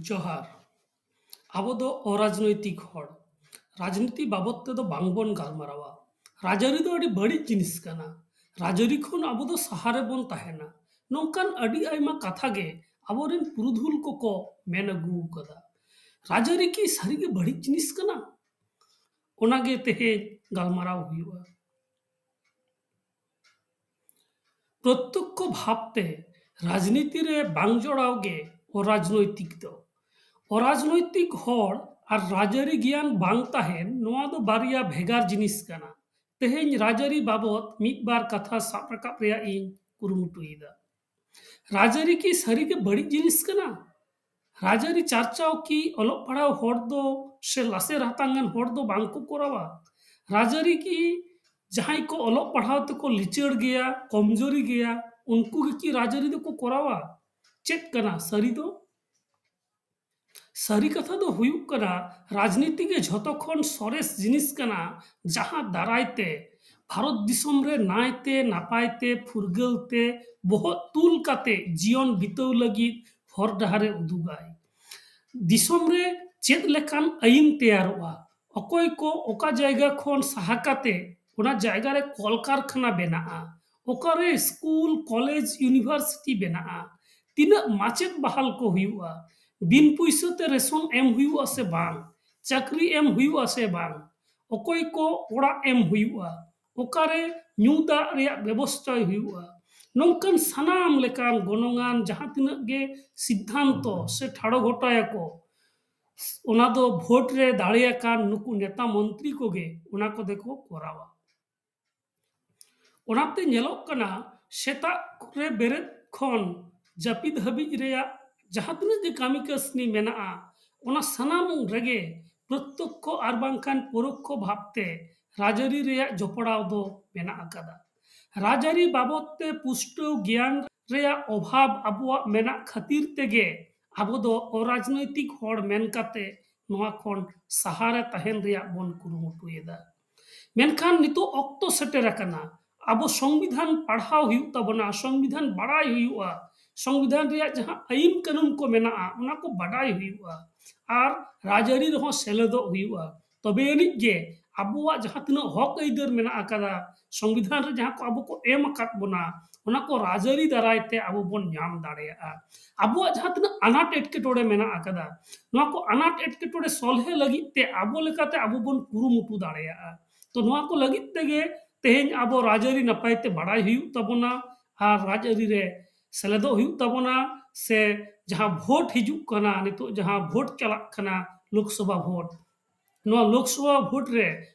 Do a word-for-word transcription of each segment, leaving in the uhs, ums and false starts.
ᱡᱚᱦᱟᱨ᱾ ᱟᱵᱚ ᱫᱚ ᱚᱨᱟᱡᱽᱱᱳᱭᱛᱤᱠ ᱦᱚᱲ᱾ ᱨᱟᱡᱽᱱᱤᱛᱤ ᱵᱟᱵᱚᱫ ᱛᱮᱫᱚ ᱵᱟᱝᱵᱚᱱ ᱜᱟᱞᱢᱟᱨᱟᱣᱟ᱾ ᱨᱟᱡᱽᱟᱹᱨᱤ ᱫᱚ ᱟᱹᱰᱤ ᱵᱟᱹᱲᱤᱡ ᱡᱤᱱᱤᱥ ᱠᱟᱱᱟ᱾ ᱨᱟᱡᱽᱟᱹᱨᱤ ᱠᱷᱚᱱ ᱟᱵᱚ ᱫᱚ ᱥᱟᱦᱟ ᱨᱮᱵᱚᱱ ᱛᱟᱦᱮᱱᱟ᱾ ᱱᱚᱝᱠᱟᱱ ᱟᱹᱰᱤ ᱟᱭᱢᱟ ᱠᱟᱛᱷᱟ ᱜᱮ ᱟᱵᱚᱨᱮᱱ ᱯᱩᱨᱩᱫᱷᱩᱞ ᱠᱚᱠᱚ ᱢᱮᱱ ᱟᱹᱜᱩ ᱟᱠᱟᱫᱟ᱾ ᱨᱟᱡᱽᱟᱹᱨᱤ ᱠᱤ ᱥᱟᱹᱨᱤᱜᱮ ᱵᱟᱹᱲᱤᱡ ᱡᱤᱱᱤᱥ ᱠᱟᱱᱟ? ᱚᱱᱟᱜᱮ ᱛᱮᱦᱮᱧ ᱜᱟᱞᱢᱟᱨᱟᱣ ᱦᱩᱭᱩᱜᱼᱟ᱾ ᱯᱨᱚᱛᱛᱚᱠᱠᱷᱚ ᱵᱷᱟᱵᱽᱛᱮ ᱨᱟᱡᱽᱱᱤᱛᱤ ᱨᱮ ᱵᱟᱝ ᱡᱚᱲᱟᱣ ᱜᱮ ᱚᱨᱟᱡᱽᱱᱳᱭᱛᱤᱠ ᱫᱚ᱾ ᱚᱨᱟᱡᱽᱱᱳᱭᱛᱤᱠ ᱦᱚᱲ ᱟᱨ ᱨᱟᱡᱽᱟᱹᱨᱤ ᱜᱮᱭᱟᱱ ᱵᱟᱝ ᱛᱟᱦᱮᱱ, ᱱᱚᱣᱟ ᱫᱚ ᱵᱟᱨᱭᱟ ᱵᱷᱮᱜᱟᱨ ᱡᱤᱱᱤᱥ ᱠᱟᱱᱟ᱾ ᱛᱮᱦᱮᱧ ᱨᱟᱡᱽᱟᱹᱨᱤ ᱵᱟᱵᱚᱫ ᱢᱤᱫ ᱵᱟᱨ ᱠᱟᱛᱷᱟ ᱥᱟᱵ ᱨᱟᱠᱟᱵ ᱨᱮᱭᱟᱜ ᱤᱧ ᱠᱩᱨᱩᱢᱩᱴᱩᱭᱮᱫᱟ᱾ ᱨᱟᱡᱽᱟᱹᱨᱤ ᱠᱤ ᱥᱟᱹᱨᱤᱜᱮ ᱵᱟᱹᱲᱤᱡ ᱡᱤᱱᱤᱥ ᱠᱟᱱᱟ? ᱨᱟᱡᱽᱟᱹᱨᱤ ᱪᱟᱨᱪᱟᱣ ᱠᱤ ᱚᱞᱚᱜ ᱯᱟᱲᱦᱟᱣ ᱦᱚᱲ ᱫᱚ ᱥᱮ ᱞᱟᱥᱮᱨ ᱦᱟᱛᱟᱝ ᱟᱱ ᱦᱚᱲ ᱫᱚ ᱵᱟᱝ ᱠᱚ ᱠᱚᱨᱟᱣᱟ? ᱨᱟᱡᱽᱟᱹᱨᱤ ᱠᱤ ᱡᱟᱦᱟᱸᱭ ᱠᱚ ᱚᱞᱚᱜ ᱯᱟᱲᱦᱟᱣ ᱛᱮᱠᱚ ᱞᱤᱪᱟᱹᱲ ᱜᱮᱭᱟ, ᱠᱚᱢᱡᱳᱨᱤ ᱜᱮᱭᱟ, ᱩᱱᱠᱩ ᱜᱮ ᱠᱤ ᱨᱟᱡᱽᱟᱹᱨᱤ ᱫᱚᱠᱚ ᱠᱚᱨᱟᱣᱟ? ᱪᱮᱫ ᱠᱟᱱᱟ ᱥᱟᱹᱨᱤ ᱫᱚ? ᱥᱟᱹᱨᱤ ᱠᱟᱛᱷᱟ ᱫᱚ ᱦᱩᱭᱩᱜ ᱠᱟᱱᱟ, ᱨᱟᱡᱽᱱᱤᱛᱤ ᱜᱮ ᱡᱷᱚᱛᱚ ᱠᱷᱚᱱ ᱥᱚᱨᱮᱥ ᱡᱤᱱᱤᱥ ᱠᱟᱱᱟ, ᱡᱟᱦᱟᱸ ᱫᱟᱨᱟᱭ ᱛᱮ ᱵᱷᱟᱨᱚᱛ ᱫᱤᱥᱚᱢ ᱨᱮ ᱱᱟᱭᱛᱮ ᱱᱟᱯᱟᱭ ᱛᱮ ᱯᱷᱩᱨᱜᱟᱹᱞ ᱛᱮ ᱵᱚᱦᱚᱜ ᱛᱩᱞ ᱠᱟᱛᱮ ᱡᱤᱭᱚᱱ ᱵᱤᱛᱟᱹᱣ ᱞᱟᱹᱜᱤᱫ ᱦᱚᱨ ᱰᱟᱦᱟᱨᱮ ᱩᱫᱩᱜᱟᱭ᱾ ᱫᱤᱥᱚᱢ ᱨᱮ ᱪᱮᱫ ᱞᱮᱠᱟᱱ ᱟᱹᱭᱤᱱ ᱛᱮᱭᱟᱨᱚᱜᱼᱟ, ᱚᱠᱚᱭ ᱠᱚ ᱚᱠᱟ ᱡᱟᱭᱜᱟ ᱠᱷᱚᱱ ᱥᱟᱦᱟ ᱠᱟᱛᱮ ᱚᱱᱟ ᱡᱟᱭᱜᱟ ᱨᱮ ᱠᱚᱞᱠᱟᱨᱠᱷᱟᱱᱟ ᱵᱮᱱᱟᱜᱼᱟ, ᱚᱠᱟᱨᱮ ᱥᱠᱩᱞ, ᱠᱚᱞᱮᱡᱽ, ᱤᱭᱩᱱᱤᱵᱷᱟᱨᱥᱤᱴᱤ ᱵᱮᱱᱟᱜᱼᱟ, ᱛᱤᱱᱟᱹᱜ ᱢᱟᱪᱮᱫ ᱵᱟᱦᱟᱞ ᱠᱚ ᱦᱩᱭᱩᱜᱼᱟ, ᱵᱤᱱ ᱯᱩᱭᱥᱟᱹ ᱛᱮ ᱨᱮᱥᱚᱱ ᱮᱢ ᱦᱩᱭᱩᱜᱼᱟ ᱥᱮ ᱵᱟᱝ, ᱪᱟᱹᱠᱨᱤ ᱮᱢ ᱦᱩᱭᱩᱜᱼᱟ ᱥᱮ ᱵᱟᱝ, ᱚᱠᱚᱭ ᱠᱚ ᱚᱲᱟᱜ ᱮᱢ ᱦᱩᱭᱩᱜᱼᱟ, ᱚᱠᱟᱨᱮ ᱧᱩ ᱫᱟᱜ ᱨᱮᱭᱟᱜ ᱵᱮᱵᱚᱥᱛᱷᱟᱭ ᱦᱩᱭᱩᱜᱼᱟ, ᱱᱚᱝᱠᱟᱱ ᱥᱟᱱᱟᱢ ᱞᱮᱠᱟᱱ ᱜᱚᱱᱚᱝᱟᱱ ᱡᱟᱦᱟᱸ ᱛᱤᱱᱟᱹᱜ ᱜᱮ ᱥᱤᱫᱽᱫᱷᱟᱱᱛᱚ ᱥᱮ ᱴᱷᱟᱲᱚ ᱜᱚᱴᱟᱭᱟᱠᱚ, ᱚᱱᱟ ᱫᱚ ᱵᱷᱳᱴ ᱨᱮ ᱫᱟᱲᱮᱭᱟᱠᱟᱱ ᱱᱩᱠᱩ ᱱᱮᱛᱟ ᱢᱚᱱᱛᱨᱤ ᱠᱚᱜᱮ ᱚᱱᱟ ᱠᱚᱫᱚ ᱠᱚ ᱠᱚᱨᱟᱣᱟ᱾ ᱚᱱᱟᱛᱮ ᱧᱮᱞᱚᱜ ᱠᱟᱱᱟ, ᱥᱮᱛᱟᱜ ᱨᱮ ᱵᱮᱨᱮᱫ ᱠᱷᱚᱱ ᱡᱟᱹᱯᱤᱫ ᱦᱟᱹᱵᱤᱡ ᱨᱮᱭᱟᱜ ᱡᱟᱦᱟᱸ ᱛᱤᱱᱟᱹᱜ ᱜᱮ ᱠᱟᱹᱢᱤ ᱠᱟᱹᱥᱱᱤ ᱢᱮᱱᱟᱜᱼᱟ, ᱚᱱᱟ ᱥᱟᱱᱟᱢ ᱨᱮᱜᱮ ᱯᱨᱚᱛᱛᱚᱠᱠᱷᱚ ᱟᱨ ᱵᱟᱝᱠᱷᱟᱱ ᱯᱚᱨᱚᱠᱠᱷᱚ ᱵᱷᱟᱵᱽᱛᱮ ᱨᱟᱡᱽᱟᱹᱨᱤ ᱨᱮᱭᱟᱜ ᱡᱚᱯᱲᱟᱣ ᱫᱚ ᱢᱮᱱᱟᱜ ᱟᱠᱟᱫᱟ᱾ ᱨᱟᱡᱽᱟᱹᱨᱤ ᱵᱟᱵᱚᱫ ᱛᱮ ᱯᱩᱥᱴᱟᱹᱣ ᱜᱮᱭᱟᱱ ᱨᱮᱭᱟᱜ ᱚᱵᱷᱟᱵᱽ ᱟᱵᱚᱣᱟᱜ ᱢᱮᱱᱟᱜ ᱠᱷᱟᱹᱛᱤᱨ ᱛᱮᱜᱮ ᱟᱵᱚ ᱫᱚ ᱚᱨᱟᱡᱽᱱᱳᱭᱛᱤᱠ ᱦᱚᱲ ᱢᱮᱱ ᱠᱟᱛᱮ ᱱᱚᱣᱟ ᱠᱷᱚᱱ ᱥᱟᱦᱟ ᱨᱮ ᱛᱟᱦᱮᱱ ᱨᱮᱭᱟᱜ ᱵᱚᱱ ᱠᱩᱨᱩᱢᱩᱴᱩᱭᱮᱫᱟ᱾ ᱢᱮᱱᱠᱷᱟᱱ ᱱᱤᱛᱚᱜ ᱚᱠᱛᱚ ᱥᱮᱴᱮᱨ ᱟᱠᱟᱱᱟ, ᱟᱵᱚ ᱥᱚᱝᱵᱤᱫᱷᱟᱱ ᱯᱟᱲᱦᱟᱣ ᱦᱩᱭᱩᱜ ᱛᱟᱵᱚᱱᱟ, ᱥᱚᱝᱵᱤᱫᱷᱟᱱ ᱵᱟᱲᱟᱭ ᱦᱩᱭᱩᱜᱼᱟ᱾ ᱥᱚᱝᱵᱤᱫᱷᱟᱱ ᱨᱮᱭᱟᱜ ᱡᱟᱦᱟᱸ ᱟᱹᱭᱤᱱ ᱠᱟᱹᱱᱩᱱ ᱠᱚ ᱢᱮᱱᱟᱜᱼᱟ, ᱚᱱᱟ ᱠᱚ ᱵᱟᱰᱟᱭ ᱦᱩᱭᱩᱜᱼᱟ ᱟᱨ ᱨᱟᱡᱽᱟᱹᱨᱤ ᱨᱮᱦᱚᱸ ᱥᱮᱞᱮᱫᱚᱜ ᱦᱩᱭᱩᱜᱼᱟ᱾ ᱛᱚᱵᱮ ᱟᱹᱱᱤᱡ ᱜᱮ ᱟᱵᱚᱣᱟᱜ ᱡᱟᱦᱟᱸ ᱛᱤᱱᱟᱹᱜ ᱦᱚᱠ ᱟᱹᱭᱫᱟᱹᱨ ᱢᱮᱱᱟᱜ ᱟᱠᱟᱫᱟ, ᱥᱚᱝᱵᱤᱫᱷᱟᱱ ᱨᱮ ᱡᱟᱦᱟᱸ ᱠᱚ ᱟᱵᱚ ᱠᱚ ᱮᱢ ᱟᱠᱟᱫ ᱵᱚᱱᱟ, ᱚᱱᱟ ᱠᱚ ᱨᱟᱡᱽᱟᱹᱨᱤ ᱫᱟᱨᱟᱭ ᱛᱮ ᱟᱵᱚ ᱵᱚᱱ ᱧᱟᱢ ᱫᱟᱲᱮᱭᱟᱜᱼᱟ᱾ ᱟᱵᱚᱣᱟᱜ ᱡᱟᱦᱟᱸ ᱛᱤᱱᱟᱹᱜ ᱟᱱᱟᱴ ᱮᱴᱠᱮᱴᱚᱬᱮ ᱢᱮᱱᱟᱜ ᱟᱠᱟᱫᱟ, ᱱᱚᱣᱟ ᱠᱚ ᱟᱱᱟᱴ ᱮᱴᱠᱮᱴᱚᱬᱮ ᱥᱚᱞᱦᱮ ᱞᱟᱹᱜᱤᱫ ᱛᱮ ᱟᱵᱚ ᱞᱮᱠᱟᱛᱮ ᱟᱵᱚ ᱵᱚᱱ ᱠᱩᱨᱩᱢᱩᱴᱩ ᱫᱟᱲᱮᱭᱟᱜᱼᱟ᱾ ᱛᱚ, ᱱᱚᱣᱟ ᱠᱚ ᱞᱟᱹᱜᱤᱫ ᱛᱮᱜᱮ ᱛᱮᱦᱮᱧ ᱟᱵᱚ ᱨᱟᱡᱽᱟᱹᱨᱤ ᱱᱟᱯᱟᱭ ᱛᱮ ᱵᱟᱲᱟᱭ ᱦᱩᱭᱩᱜ ᱛᱟᱵᱚᱱᱟ ᱟᱨ ᱨᱟᱡᱽᱟᱹᱨᱤ ᱨᱮ ᱥᱮᱞᱮᱫᱚᱜ ᱦᱩᱭᱩᱜ ᱛᱟᱵᱚᱱᱟ, ᱥᱮ ᱡᱟᱦᱟᱸ ᱵᱷᱳᱴ ᱦᱤᱡᱩᱜ ᱠᱟᱱᱟ, ᱱᱤᱛᱚᱜ ᱡᱟᱦᱟᱸ ᱵᱷᱳᱴ ᱪᱟᱞᱟᱜ ᱠᱟᱱᱟ, ᱞᱳᱠᱥᱚᱵᱷᱟ ᱵᱷᱳᱴ, ᱱᱚᱣᱟ ᱞᱳᱠᱥᱚᱵᱷᱟ ᱵᱷᱳᱴ ᱨᱮ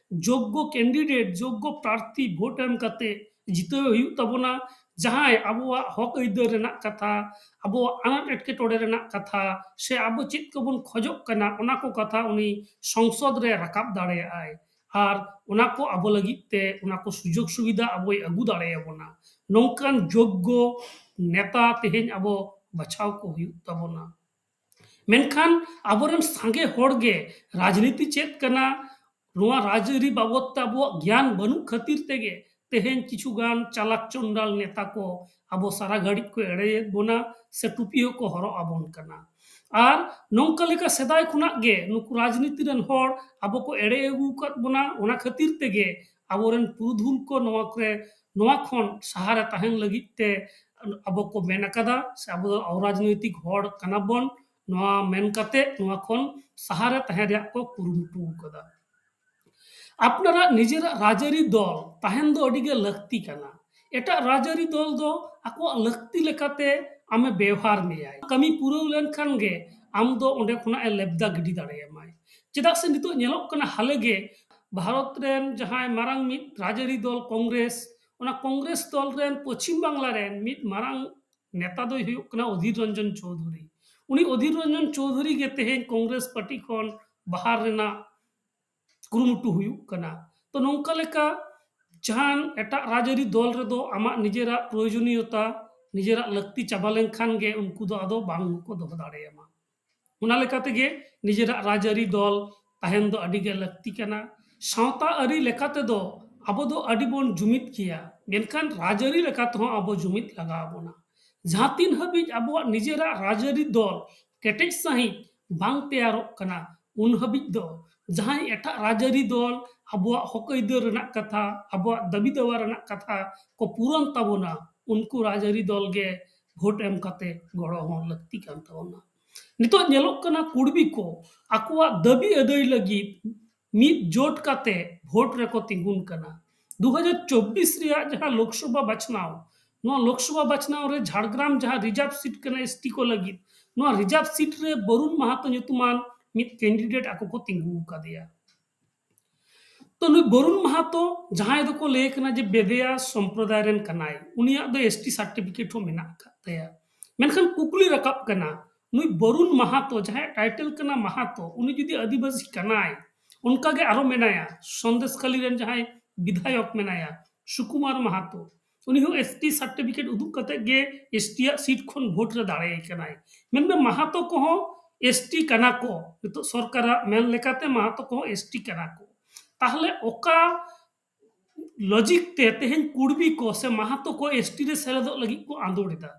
ᱡᱳᱜᱽᱜᱚ ᱠᱮᱱᱰᱤᱰᱮᱴ, ᱡᱳᱜᱽᱜᱚ ᱯᱨᱟᱨᱛᱷᱤ ᱵᱷᱳᱴ ᱮᱢ ᱠᱟᱛᱮ ᱡᱤᱛᱟᱹᱣ ᱦᱩᱭᱩᱜ ᱛᱟᱵᱚᱱᱟ, ᱡᱟᱦᱟᱸᱭ ᱟᱵᱚᱣᱟᱜ ᱦᱚᱠ ᱟᱹᱭᱫᱟᱹᱨ ᱨᱮᱱᱟᱜ ᱠᱟᱛᱷᱟ, ᱟᱵᱚᱣᱟᱜ ᱟᱱᱟᱴ ᱮᱴᱠᱮᱴᱚᱬᱮ ᱨᱮᱱᱟᱜ ᱠᱟᱛᱷᱟ, ᱥᱮ ᱟᱵᱚ ᱪᱮᱫ ᱠᱚᱵᱚᱱ ᱠᱷᱚᱡᱚᱜ ᱠᱟᱱᱟ, ᱚᱱᱟ ᱠᱚ ᱠᱟᱛᱷᱟ ᱩᱱᱤ ᱥᱚᱝᱥᱚᱫ ᱨᱮ ᱨᱟᱠᱟᱵ ᱫᱟᱲᱮᱭᱟᱜᱼᱟᱭ᱾ ᱟᱨ ᱚᱱᱟ ᱠᱚ ᱟᱵᱚ ᱞᱟᱹᱜᱤᱫ ᱛᱮ ᱚᱱᱟ ᱠᱚ ᱥᱩᱡᱳᱜᱽ ᱥᱩᱵᱤᱫᱷᱟ ᱟᱵᱚᱭ ᱟᱹᱜᱩ ᱫᱟᱲᱮᱭᱟᱵᱚᱱᱟ᱾ ᱱᱚᱝᱠᱟᱱ ᱡᱳᱜᱽᱜᱚ ᱱᱮᱛᱟ ᱛᱮᱦᱮᱧ ᱟᱵᱚ ᱵᱟᱪᱷᱟᱣ ᱠᱚ ᱦᱩᱭᱩᱜ ᱛᱟᱵᱚᱱᱟ᱾ ᱢᱮᱱᱠᱷᱟᱱ ᱟᱵᱚᱨᱮᱱ ᱥᱟᱸᱜᱮ ᱦᱚᱲ ᱜᱮ ᱨᱟᱡᱽᱱᱤᱛᱤ ᱪᱮᱫ ᱠᱟᱱᱟ, ᱱᱚᱣᱟ ᱨᱟᱡᱽᱟᱹᱨᱤ ᱵᱟᱵᱚᱫ ᱛᱮ ᱟᱵᱚᱣᱟᱜ ᱜᱮᱭᱟᱱ ᱵᱟᱹᱱᱩᱜ ᱠᱷᱟᱹᱛᱤᱨ ᱛᱮᱜᱮ ᱛᱮᱦᱮᱧ ᱠᱤᱪᱷᱩ ᱜᱟᱱ ᱪᱟᱞᱟᱠ ᱪᱚᱱᱰᱟᱞ ᱱᱮᱛᱟ ᱠᱚ ᱟᱵᱚ ᱥᱟᱨᱟ ᱜᱷᱟᱹᱲᱤᱡ ᱠᱚ ᱮᱲᱮᱭᱮᱫ ᱵᱚᱱᱟ, ᱥᱮ ᱴᱩᱯᱤ ᱦᱚᱸᱠᱚ ᱦᱚᱨᱚᱜ ᱟᱵᱚᱱ ᱠᱟᱱᱟ᱾ ᱟᱨ ᱱᱚᱝᱠᱟ ᱞᱮᱠᱟ ᱥᱮᱫᱟᱭ ᱠᱷᱚᱱᱟᱜ ᱜᱮ ᱱᱩᱠᱩ ᱨᱟᱡᱽᱱᱤᱛᱤ ᱨᱮᱱ ᱦᱚᱲ ᱟᱵᱚ ᱠᱚ ᱮᱲᱮ ᱟᱹᱜᱩ ᱟᱠᱟᱫ ᱵᱚᱱᱟ᱾ ᱚᱱᱟ ᱠᱷᱟᱹᱛᱤᱨ ᱛᱮᱜᱮ ᱟᱵᱚᱨᱮᱱ ᱯᱩᱨᱩᱫᱷᱩᱞ ᱠᱚ ᱱᱚᱣᱟ ᱠᱚᱨᱮ, ᱱᱚᱣᱟ ᱠᱷᱚᱱ ᱥᱟᱦᱟᱨᱮ ᱛᱟᱦᱮᱱ ᱞᱟᱹᱜᱤᱫ ᱛᱮ ᱟᱵᱚ ᱠᱚ ᱢᱮᱱ ᱟᱠᱟᱫᱟ, ᱥᱮ ᱟᱵᱚ ᱫᱚ ᱚᱨᱟᱡᱽᱱᱳᱭᱛᱤᱠ ᱦᱚᱲ ᱠᱟᱱᱟ ᱵᱚᱱ, ᱱᱚᱣᱟ ᱢᱮᱱ ᱠᱟᱛᱮ ᱱᱚᱣᱟ ᱠᱷᱚᱱ ᱥᱟᱦᱟᱨᱮ ᱛᱟᱦᱮᱸ ᱨᱮᱭᱟᱜ ᱠᱚ ᱠᱩᱨᱩᱢᱩᱴᱩ ᱟᱠᱟᱫᱟ᱾ ᱟᱯᱱᱟᱨᱟᱜ ᱱᱤᱡᱮᱨᱟᱜ ᱨᱟᱡᱽᱟᱹᱨᱤ ᱫᱚᱞ ᱛᱟᱦᱮᱱ ᱫᱚ ᱟᱹᱰᱤ ᱜᱮ ᱞᱟᱹᱠᱛᱤ ᱠᱟᱱᱟ᱾ ᱮᱴᱟᱜ ᱨᱟᱡᱽᱟᱹᱨᱤ ᱫᱚᱞ ᱫᱚ ᱟᱠᱚᱣᱟᱜ ᱞᱟᱹᱠᱛᱤ ᱞᱮᱠᱟᱛᱮ ᱟᱢᱮ ᱵᱮᱣᱦᱟᱨ ᱢᱮᱭᱟᱭ᱾ ᱠᱟᱹᱢᱤ ᱯᱩᱨᱟᱹᱣ ᱞᱮᱱᱠᱷᱟᱱ ᱜᱮ ᱟᱢ ᱫᱚ ᱚᱸᱰᱮ ᱠᱷᱚᱱᱟᱜ ᱮ ᱞᱮᱵᱫᱟ ᱜᱤᱰᱤ ᱫᱟᱲᱮᱭᱟᱢᱟᱭ᱾ ᱪᱮᱫᱟᱜ ᱥᱮ ᱱᱤᱛᱚᱜ ᱧᱮᱞᱚᱜ ᱠᱟᱱᱟ, ᱦᱟᱞᱮ ᱜᱮ ᱵᱷᱟᱨᱚᱛ ᱨᱮᱱ ᱡᱟᱦᱟᱸᱭ ᱢᱟᱨᱟᱝ ᱢᱤᱫ ᱨᱟᱡᱽᱟᱹᱨᱤ ᱫᱚᱞ ᱠᱚᱝᱜᱨᱮᱥ, ᱚᱱᱟ ᱠᱚᱝᱜᱨᱮᱥ ᱫᱚᱞ ᱨᱮᱱ ᱯᱚᱪᱷᱤᱢ ᱵᱟᱝᱞᱟ ᱨᱮᱱ ᱢᱤᱫ ᱢᱟᱨᱟᱝ ᱱᱮᱛᱟ ᱫᱚᱭ ᱦᱩᱭᱩᱜ ᱠᱟᱱᱟ ᱚᱫᱷᱤᱨ ᱨᱚᱧᱡᱚᱱ ᱪᱳᱣᱫᱷᱩᱨᱤ᱾ ᱩᱱᱤ ᱚᱫᱷᱤᱨ ᱨᱚᱧᱡᱚᱱ ᱪᱳᱣᱫᱷᱩᱨᱤ ᱜᱮ ᱛᱮᱦᱮᱧ ᱠᱚᱝᱜᱨᱮᱥ ᱯᱟᱨᱴᱤ ᱠᱷᱚᱱ ᱵᱟᱦᱟᱨ ᱨᱮᱱᱟᱜ ᱠᱩᱨᱩᱢᱩᱴᱩ ᱦᱩᱭᱩᱜ ᱠᱟᱱᱟ᱾ ᱛᱚ, ᱱᱚᱝᱠᱟ ᱞᱮᱠᱟ ᱡᱟᱦᱟᱱ ᱮᱴᱟᱜ ᱨᱟᱡᱽᱟᱹᱨᱤ ᱫᱚᱞ ᱨᱮᱫᱚ ᱟᱢᱟᱜ ᱱᱤᱡᱮᱨᱟᱜ ᱯᱨᱚᱭᱳᱡᱚᱱᱤᱭᱚᱛᱟ, ᱱᱤᱡᱮᱨᱟᱜ ᱞᱟᱹᱠᱛᱤ ᱪᱟᱵᱟ ᱞᱮᱱᱠᱷᱟᱱ ᱜᱮ ᱩᱱᱠᱩ ᱫᱚ ᱟᱫᱚ ᱵᱟᱝ ᱠᱚ ᱫᱚᱦᱚ ᱫᱟᱲᱮᱭᱟᱢᱟ᱾ ᱚᱱᱟ ᱞᱮᱠᱟ ᱛᱮᱜᱮ ᱱᱤᱡᱮᱨᱟᱜ ᱨᱟᱡᱽᱟᱹᱨᱤ ᱫᱚᱞ ᱛᱟᱦᱮᱱ ᱫᱚ ᱟᱹᱰᱤ ᱜᱮ ᱞᱟᱹᱠᱛᱤ ᱠᱟᱱᱟ᱾ ᱥᱟᱶᱛᱟ ᱟᱹᱨᱤ ᱞᱮᱠᱟ ᱛᱮᱫᱚ ᱟᱵᱚ ᱫᱚ ᱟᱹᱰᱤ ᱵᱚᱱ ᱡᱩᱢᱤᱫ ᱜᱮᱭᱟ, ᱢᱮᱱᱠᱷᱟᱱ ᱨᱟᱡᱽᱟᱹᱨᱤ ᱞᱮᱠᱟ ᱛᱮᱦᱚᱸ ᱟᱵᱚ ᱡᱩᱢᱤᱫ ᱞᱟᱜᱟᱣ ᱵᱚᱱᱟ᱾ ᱡᱟᱦᱟᱸ ᱛᱤᱱ ᱦᱟᱹᱵᱤᱡ ᱟᱵᱚᱣᱟᱜ ᱱᱤᱡᱮᱨᱟᱜ ᱨᱟᱡᱽᱟᱹᱨᱤ ᱫᱚᱞ ᱠᱮᱴᱮᱡ ᱥᱟᱺᱦᱤᱡ ᱵᱟᱝ ᱛᱮᱭᱟᱨᱚᱜ ᱠᱟᱱᱟ, ᱩᱱ ᱦᱟᱹᱵᱤᱡ ᱫᱚ ᱡᱟᱦᱟᱸᱭ ᱮᱴᱟᱜ ᱨᱟᱡᱽᱟᱹᱨᱤ ᱫᱚᱞ ᱟᱵᱚᱣᱟᱜ ᱦᱚᱠ ᱟᱹᱭᱫᱟᱹᱨ ᱨᱮᱱᱟᱜ ᱠᱟᱛᱷᱟ, ᱟᱵᱚᱣᱟᱜ ᱫᱟᱹᱵᱤ ᱫᱟᱣᱟ ᱨᱮᱱᱟᱜ ᱠᱟᱛᱷᱟ ᱠᱚ ᱯᱩᱨᱚᱱ ᱛᱟᱵᱚᱱᱟ, ᱩᱱᱠᱩ ᱨᱟᱡᱽᱟᱹᱨᱤ ᱫᱚᱞ ᱜᱮ ᱵᱷᱳᱴ ᱮᱢ ᱠᱟᱛᱮ ᱜᱚᱲᱚ ᱦᱚᱸ ᱞᱟᱹᱠᱛᱤ ᱠᱟᱱ ᱛᱟᱵᱚᱱᱟ᱾ ᱱᱤᱛᱚᱜ ᱧᱮᱞᱚᱜ ᱠᱟᱱᱟ, ᱠᱩᱲᱵᱤ ᱠᱚ ᱟᱠᱚᱣᱟᱜ ᱫᱟᱹᱵᱤ ᱟᱹᱫᱟᱹᱭ ᱞᱟᱹᱜᱤᱫ ᱢᱤᱫ ᱡᱳᱴ ᱠᱟᱛᱮ ᱵᱷᱳᱴ ᱨᱮᱠᱚ ᱛᱤᱸᱜᱩᱱ ᱠᱟᱱᱟ᱾ ᱫᱩ ᱦᱟᱡᱟᱨ ᱪᱚᱵᱵᱤᱥ ᱨᱮᱭᱟᱜ ᱡᱟᱦᱟᱸ ᱞᱳᱠᱥᱚᱵᱷᱟ ᱵᱟᱪᱷᱱᱟᱣ, ᱱᱚᱣᱟ ᱞᱳᱠᱥᱚᱵᱷᱟ ᱵᱟᱪᱷᱱᱟᱣ ᱨᱮ ᱡᱷᱟᱲᱜᱨᱟᱢ ᱡᱟᱦᱟᱸ ᱨᱤᱡᱟᱨᱵᱷ ᱥᱤᱴ ᱠᱟᱱᱟ ᱮᱥᱴᱤ ᱠᱚ ᱞᱟᱹᱜᱤᱫ, ᱱᱚᱣᱟ ᱨᱤᱡᱟᱨᱵᱷ ᱥᱤᱴ ᱨᱮ ᱵᱚᱨᱩᱱ ᱢᱟᱦᱟᱛᱚ ᱧᱩᱛᱩᱢᱟᱱ ᱢᱤᱫ ᱠᱮᱱᱰᱤᱰᱮᱴ ᱟᱠᱚ ᱠᱚ ᱛᱤᱸᱜᱩ ᱟᱠᱟᱫᱮᱭᱟ᱾ ᱛᱚ, ᱱᱩᱭ ᱵᱚᱨᱩᱱ ᱢᱟᱦᱟᱛᱚ, ᱡᱟᱦᱟᱸᱭ ᱫᱚᱠᱚ ᱞᱟᱹᱭ ᱠᱟᱱᱟ ᱡᱮ ᱵᱮᱫᱮᱭᱟ ᱥᱚᱢᱯᱨᱚᱫᱟᱭ ᱨᱮᱱ ᱠᱟᱱᱟᱭ, ᱩᱱᱤᱭᱟᱜ ᱫᱚ ᱮᱥᱴᱤ ᱥᱟᱨᱴᱤᱯᱷᱤᱠᱮᱴ ᱦᱚᱸ ᱢᱮᱱᱟᱜ ᱟᱠᱟᱫ ᱛᱟᱭᱟ᱾ ᱢᱮᱱᱠᱷᱟᱱ ᱠᱩᱠᱞᱤ ᱨᱟᱠᱟᱵ ᱠᱟᱱᱟ, ᱱᱩᱭ ᱵᱚᱨᱩᱱ ᱢᱟᱦᱟᱛᱚ, ᱡᱟᱦᱟᱸᱭᱟᱜ ᱴᱟᱭᱴᱮᱞ ᱠᱟᱱᱟ ᱢᱟᱦᱟᱛᱚ, ᱩᱱᱤ ᱡᱩᱫᱤ ᱟᱹᱫᱤᱵᱟᱹᱥᱤ ᱠᱟᱱᱟᱭ, ᱚᱱᱠᱟᱜᱮ ᱟᱨᱚ ᱢᱮᱱᱟᱭᱟ, ᱥᱚᱱᱫᱮᱥᱠᱷᱟᱞᱤ ᱨᱮᱱ ᱡᱟᱦᱟᱸᱭ ᱵᱤᱫᱷᱟᱭᱚᱠ ᱢᱮᱱᱟᱭᱟ, ᱥᱩᱠᱩᱢᱟᱨ ᱢᱟᱦᱟᱛᱚ, ᱩᱱᱤ ᱦᱚᱸ ᱮᱥᱴᱤ ᱥᱟᱨᱴᱤᱯᱷᱤᱠᱮᱴ ᱩᱫᱩᱜ ᱠᱟᱛᱮ ᱜᱮ ᱮᱥᱴᱤ ᱟᱜ ᱥᱤᱴ ᱠᱷᱚᱱ ᱵᱷᱳᱴ ᱨᱮ ᱫᱟᱲᱮᱭᱟᱭ ᱠᱟᱱᱟᱭ᱾ ᱢᱮᱱᱢᱮ, ᱢᱟᱦᱟᱛᱚ ᱠᱚᱦᱚᱸ ᱮᱥᱴᱤ ᱠᱟᱱᱟ ᱠᱚ, ᱱᱤᱛᱚᱜ ᱥᱚᱨᱠᱟᱨᱟᱜ ᱢᱮᱱ ᱞᱮᱠᱟᱛᱮ ᱢᱟᱦᱟᱛᱚ ᱠᱚᱦᱚᱸ ᱮᱥᱴᱤ ᱠᱟᱱᱟ ᱠᱚ᱾ ᱛᱟᱦᱞᱮ ᱚᱠᱟ ᱞᱚᱡᱤᱠ ᱛᱮ ᱛᱮᱦᱮᱧ ᱠᱩᱲᱵᱤ ᱠᱚ ᱥᱮ ᱢᱟᱦᱟᱛᱚ ᱠᱚ ᱮᱥᱴᱤ ᱨᱮ ᱥᱮᱞᱮᱫᱚᱜ ᱞᱟᱹᱜᱤᱫ ᱠᱚ ᱟᱸᱫᱳᱲ ᱮᱫᱟ?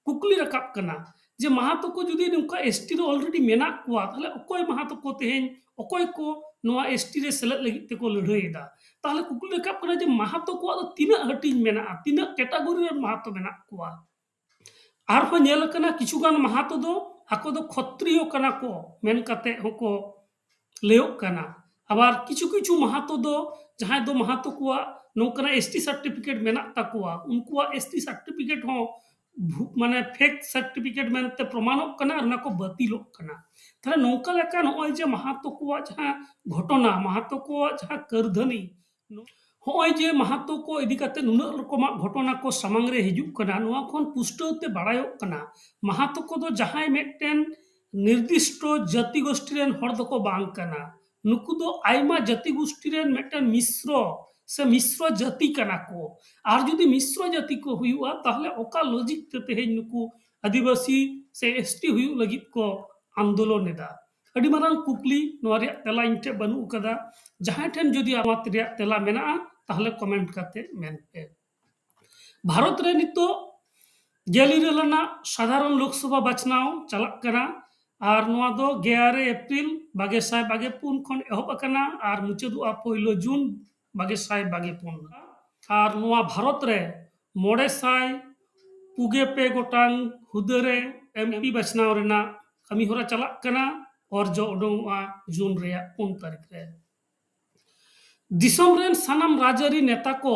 ᱠᱩᱠᱞᱤ ᱨᱟᱠᱟᱵ ᱠᱟᱱᱟ ᱡᱮ ᱢᱟᱦᱟᱛᱚ ᱠᱚ ᱡᱩᱫᱤ ᱱᱚᱝᱠᱟ ᱮᱥᱴᱤ ᱨᱮ ᱚᱞᱨᱮᱰᱤ ᱢᱮᱱᱟᱜ ᱠᱚᱣᱟ, ᱛᱟᱦᱞᱮ ᱚᱠᱚᱭ ᱢᱟᱦᱟᱛᱚ ᱠᱚ ᱛᱮᱦᱮᱧ, ᱚᱠᱚᱭ ᱠᱚ ᱱᱚᱣᱟ ᱮᱥᱴᱤ ᱨᱮ ᱥᱮᱞᱮᱫ ᱞᱟᱹᱜᱤᱫ ᱛᱮᱠᱚ ᱞᱟᱹᱲᱦᱟᱹᱭ ᱮᱫᱟ? ᱛᱟᱦᱞᱮ ᱠᱩᱠᱞᱤ ᱨᱟᱠᱟᱵ ᱠᱟᱱᱟ ᱡᱮ ᱢᱟᱦᱟᱛᱚ ᱠᱚᱣᱟᱜ ᱫᱚ ᱛᱤᱱᱟᱹᱜ ᱦᱟᱹᱴᱤᱧ ᱢᱮᱱᱟᱜᱼᱟ, ᱛᱤᱱᱟᱹᱜ ᱠᱮᱴᱟᱜᱚᱨᱤ ᱨᱮᱱ ᱢᱟᱦᱟᱛᱚ ᱢᱮᱱᱟᱜ ᱠᱚᱣᱟ? ᱟᱨᱦᱚᱸ ᱧᱮᱞ ᱟᱠᱟᱱᱟ, ᱠᱤᱪᱷᱩ ᱜᱟᱱ ᱢᱟᱦᱟᱛᱚ ᱫᱚ ᱟᱠᱚ ᱫᱚ ᱠᱷᱚᱛᱨᱤᱭᱚ ᱠᱟᱱᱟ ᱠᱚ ᱢᱮᱱ ᱠᱟᱛᱮ ᱦᱚᱸᱠᱚ ᱞᱟᱹᱭᱚᱜ ᱠᱟᱱᱟ᱾ ᱟᱵᱟᱨ ᱠᱤᱪᱷᱩ ᱠᱤᱪᱷᱩ ᱢᱟᱦᱟᱛᱚ ᱫᱚ, ᱡᱟᱦᱟᱸᱭ ᱫᱚ ᱢᱟᱦᱟᱛᱚ ᱠᱚᱣᱟᱜ ᱱᱚᱝᱠᱟᱱᱟᱜ ᱮᱥᱴᱤ ᱥᱟᱨᱴᱤᱯᱷᱤᱠᱮᱴ ᱢᱮᱱᱟᱜ ᱛᱟᱠᱚᱣᱟ, ᱩᱱᱠᱩᱣᱟᱜ ᱮᱥᱴᱤ ᱥᱟᱨᱴᱤᱯᱷᱤᱠᱮᱴ ᱦᱚᱸ ᱵᱷᱩ-, ᱢᱟᱱᱮ ᱯᱷᱮᱠ ᱥᱟᱨᱴᱤᱯᱷᱤᱠᱮᱴ ᱢᱮᱱᱛᱮ ᱯᱨᱚᱢᱟᱱᱚᱜ ᱠᱟᱱᱟ ᱟᱨ ᱚᱱᱟ ᱠᱚ ᱵᱟᱹᱛᱤᱞᱚᱜ ᱠᱟᱱᱟ᱾ ᱛᱟᱦᱞᱮ ᱱᱚᱝᱠᱟ ᱞᱮᱠᱟ ᱱᱚᱜᱼᱚᱭ ᱡᱮ ᱢᱟᱦᱟᱛᱚ ᱠᱚᱣᱟᱜ ᱡᱟᱦᱟᱸ ᱜᱷᱚᱴᱚᱱᱟ, ᱢᱟᱦᱟᱛᱚ ᱠᱚᱣᱟᱜ ᱡᱟᱦᱟᱸ ᱠᱟᱹᱨᱫᱷᱟᱹᱱᱤ, ᱦᱚᱸᱜᱼᱚᱭ ᱡᱮ ᱢᱟᱦᱟᱛᱚ ᱠᱚ ᱤᱫᱤ ᱠᱟᱛᱮ ᱱᱩᱱᱟᱹᱜ ᱨᱚᱠᱚᱢᱟᱜ ᱜᱷᱚᱴᱚᱱᱟ ᱠᱚ ᱥᱟᱢᱟᱝ ᱨᱮ ᱦᱤᱡᱩᱜ ᱠᱟᱱᱟ, ᱱᱚᱣᱟ ᱠᱷᱚᱱ ᱯᱩᱥᱴᱟᱹᱣ ᱛᱮ ᱵᱟᱲᱟᱭᱚᱜ ᱠᱟᱱᱟ, ᱢᱟᱦᱟᱛᱚ ᱠᱚᱫᱚ ᱡᱟᱦᱟᱸᱭ ᱢᱤᱫᱴᱮᱱ ᱱᱤᱨᱫᱤᱥᱴᱚ ᱡᱟᱹᱛᱤ ᱜᱳᱥᱴᱤ ᱨᱮᱱ ᱦᱚᱲ ᱫᱚᱠᱚ ᱵᱟᱝ ᱠᱟᱱᱟ᱾ ᱱᱩᱠᱩ ᱫᱚ ᱟᱭᱢᱟ ᱡᱟᱹᱛᱤ ᱜᱳᱥᱴᱤ ᱨᱮᱱ ᱢᱤᱫᱴᱮᱱ ᱢᱤᱥᱨᱚ ᱥᱮ ᱢᱤᱥᱨᱚ ᱡᱟᱹᱛᱤ ᱠᱟᱱᱟ ᱠᱚ᱾ ᱟᱨ ᱡᱩᱫᱤ ᱢᱤᱥᱨᱚ ᱡᱟᱹᱛᱤ ᱠᱚ ᱦᱩᱭᱩᱜᱼᱟ, ᱛᱟᱦᱞᱮ ᱚᱠᱟ ᱞᱚᱡᱤᱠ ᱛᱮ ᱛᱮᱦᱮᱧ ᱱᱩᱠᱩ ᱟᱹᱫᱤᱵᱟᱹᱥᱤ ᱥᱮ ᱮᱥᱴᱤ ᱦᱩᱭᱩᱜ ᱞᱟᱹᱜᱤᱫ ᱠᱚ ᱟᱱᱫᱳᱞᱚᱱ ᱮᱫᱟ? ᱟᱹᱰᱤ ᱢᱟᱨᱟᱝ ᱠᱩᱠᱞᱤ, ᱱᱚᱣᱟ ᱨᱮᱭᱟᱜ ᱛᱮᱞᱟ ᱤᱧ ᱴᱷᱮᱱ ᱵᱟᱹᱱᱩᱜ ᱟᱠᱟᱫᱟ᱾ ᱡᱟᱦᱟᱸᱭ ᱴᱷᱮᱱ ᱡᱩᱫᱤ ᱱᱚᱣᱟ ᱨᱮᱭᱟᱜ ᱛᱮᱞᱟ ᱢᱮᱱᱟᱜᱼᱟ, ᱛᱟᱦᱞᱮ ᱠᱚᱢᱮᱱᱴ ᱠᱟᱛᱮ ᱢᱮᱱ ᱯᱮ᱾ ᱵᱷᱟᱨᱚᱛ ᱨᱮ ᱱᱤᱛᱚᱜ ᱜᱮᱞ ᱤᱨᱟᱹᱞ ᱟᱱᱟᱜ ᱥᱟᱫᱷᱟᱨᱚᱱ ᱞᱳᱠᱥᱚᱵᱷᱟ ᱵᱟᱪᱷᱱᱟᱣ ᱪᱟᱞᱟᱜ ᱠᱟᱱᱟ ᱟᱨ ᱱᱚᱣᱟ ᱫᱚ ᱜᱮᱞ ᱟᱨᱮ ᱮᱯᱨᱤᱞ ᱵᱟᱜᱮ ᱥᱟᱭ ᱵᱟᱜᱮ ᱯᱩᱱ ᱠᱷᱚᱱ ᱮᱦᱚᱵ ᱟᱠᱟᱱᱟ ᱟᱨ ᱢᱩᱪᱟᱹᱫᱚᱜᱼᱟ ᱯᱳᱭᱞᱳ ᱡᱩᱱ ᱵᱟᱜᱮ ᱥᱟᱭ ᱵᱟᱜᱮ ᱯᱩᱱ᱾ ᱟᱨ ᱱᱚᱣᱟ ᱵᱷᱟᱨᱚᱛ ᱨᱮ ᱢᱚᱬᱮ ᱥᱟᱭ ᱯᱩᱜᱮ ᱯᱮ ᱜᱚᱴᱟᱝ ᱦᱩᱫᱟᱹ ᱨᱮ ᱮᱢᱯᱤ ᱵᱟᱪᱷᱱᱟᱣ ᱨᱮᱱᱟᱜ ᱠᱟᱹᱢᱤ ᱦᱚᱨᱟ ᱪᱟᱞᱟᱜ ᱠᱟᱱᱟ ᱚᱨᱡᱚ ᱩᱰᱩᱝᱚᱜᱼᱟ ᱡᱩᱱ ᱨᱮᱭᱟᱜ ᱯᱩᱱ ᱛᱟᱹᱨᱤᱠᱷ ᱨᱮ᱾ ᱫᱤᱥᱚᱢ ᱨᱮᱱ ᱥᱟᱱᱟᱢ ᱨᱟᱡᱽᱟᱹᱨᱤ ᱱᱮᱛᱟ ᱠᱚ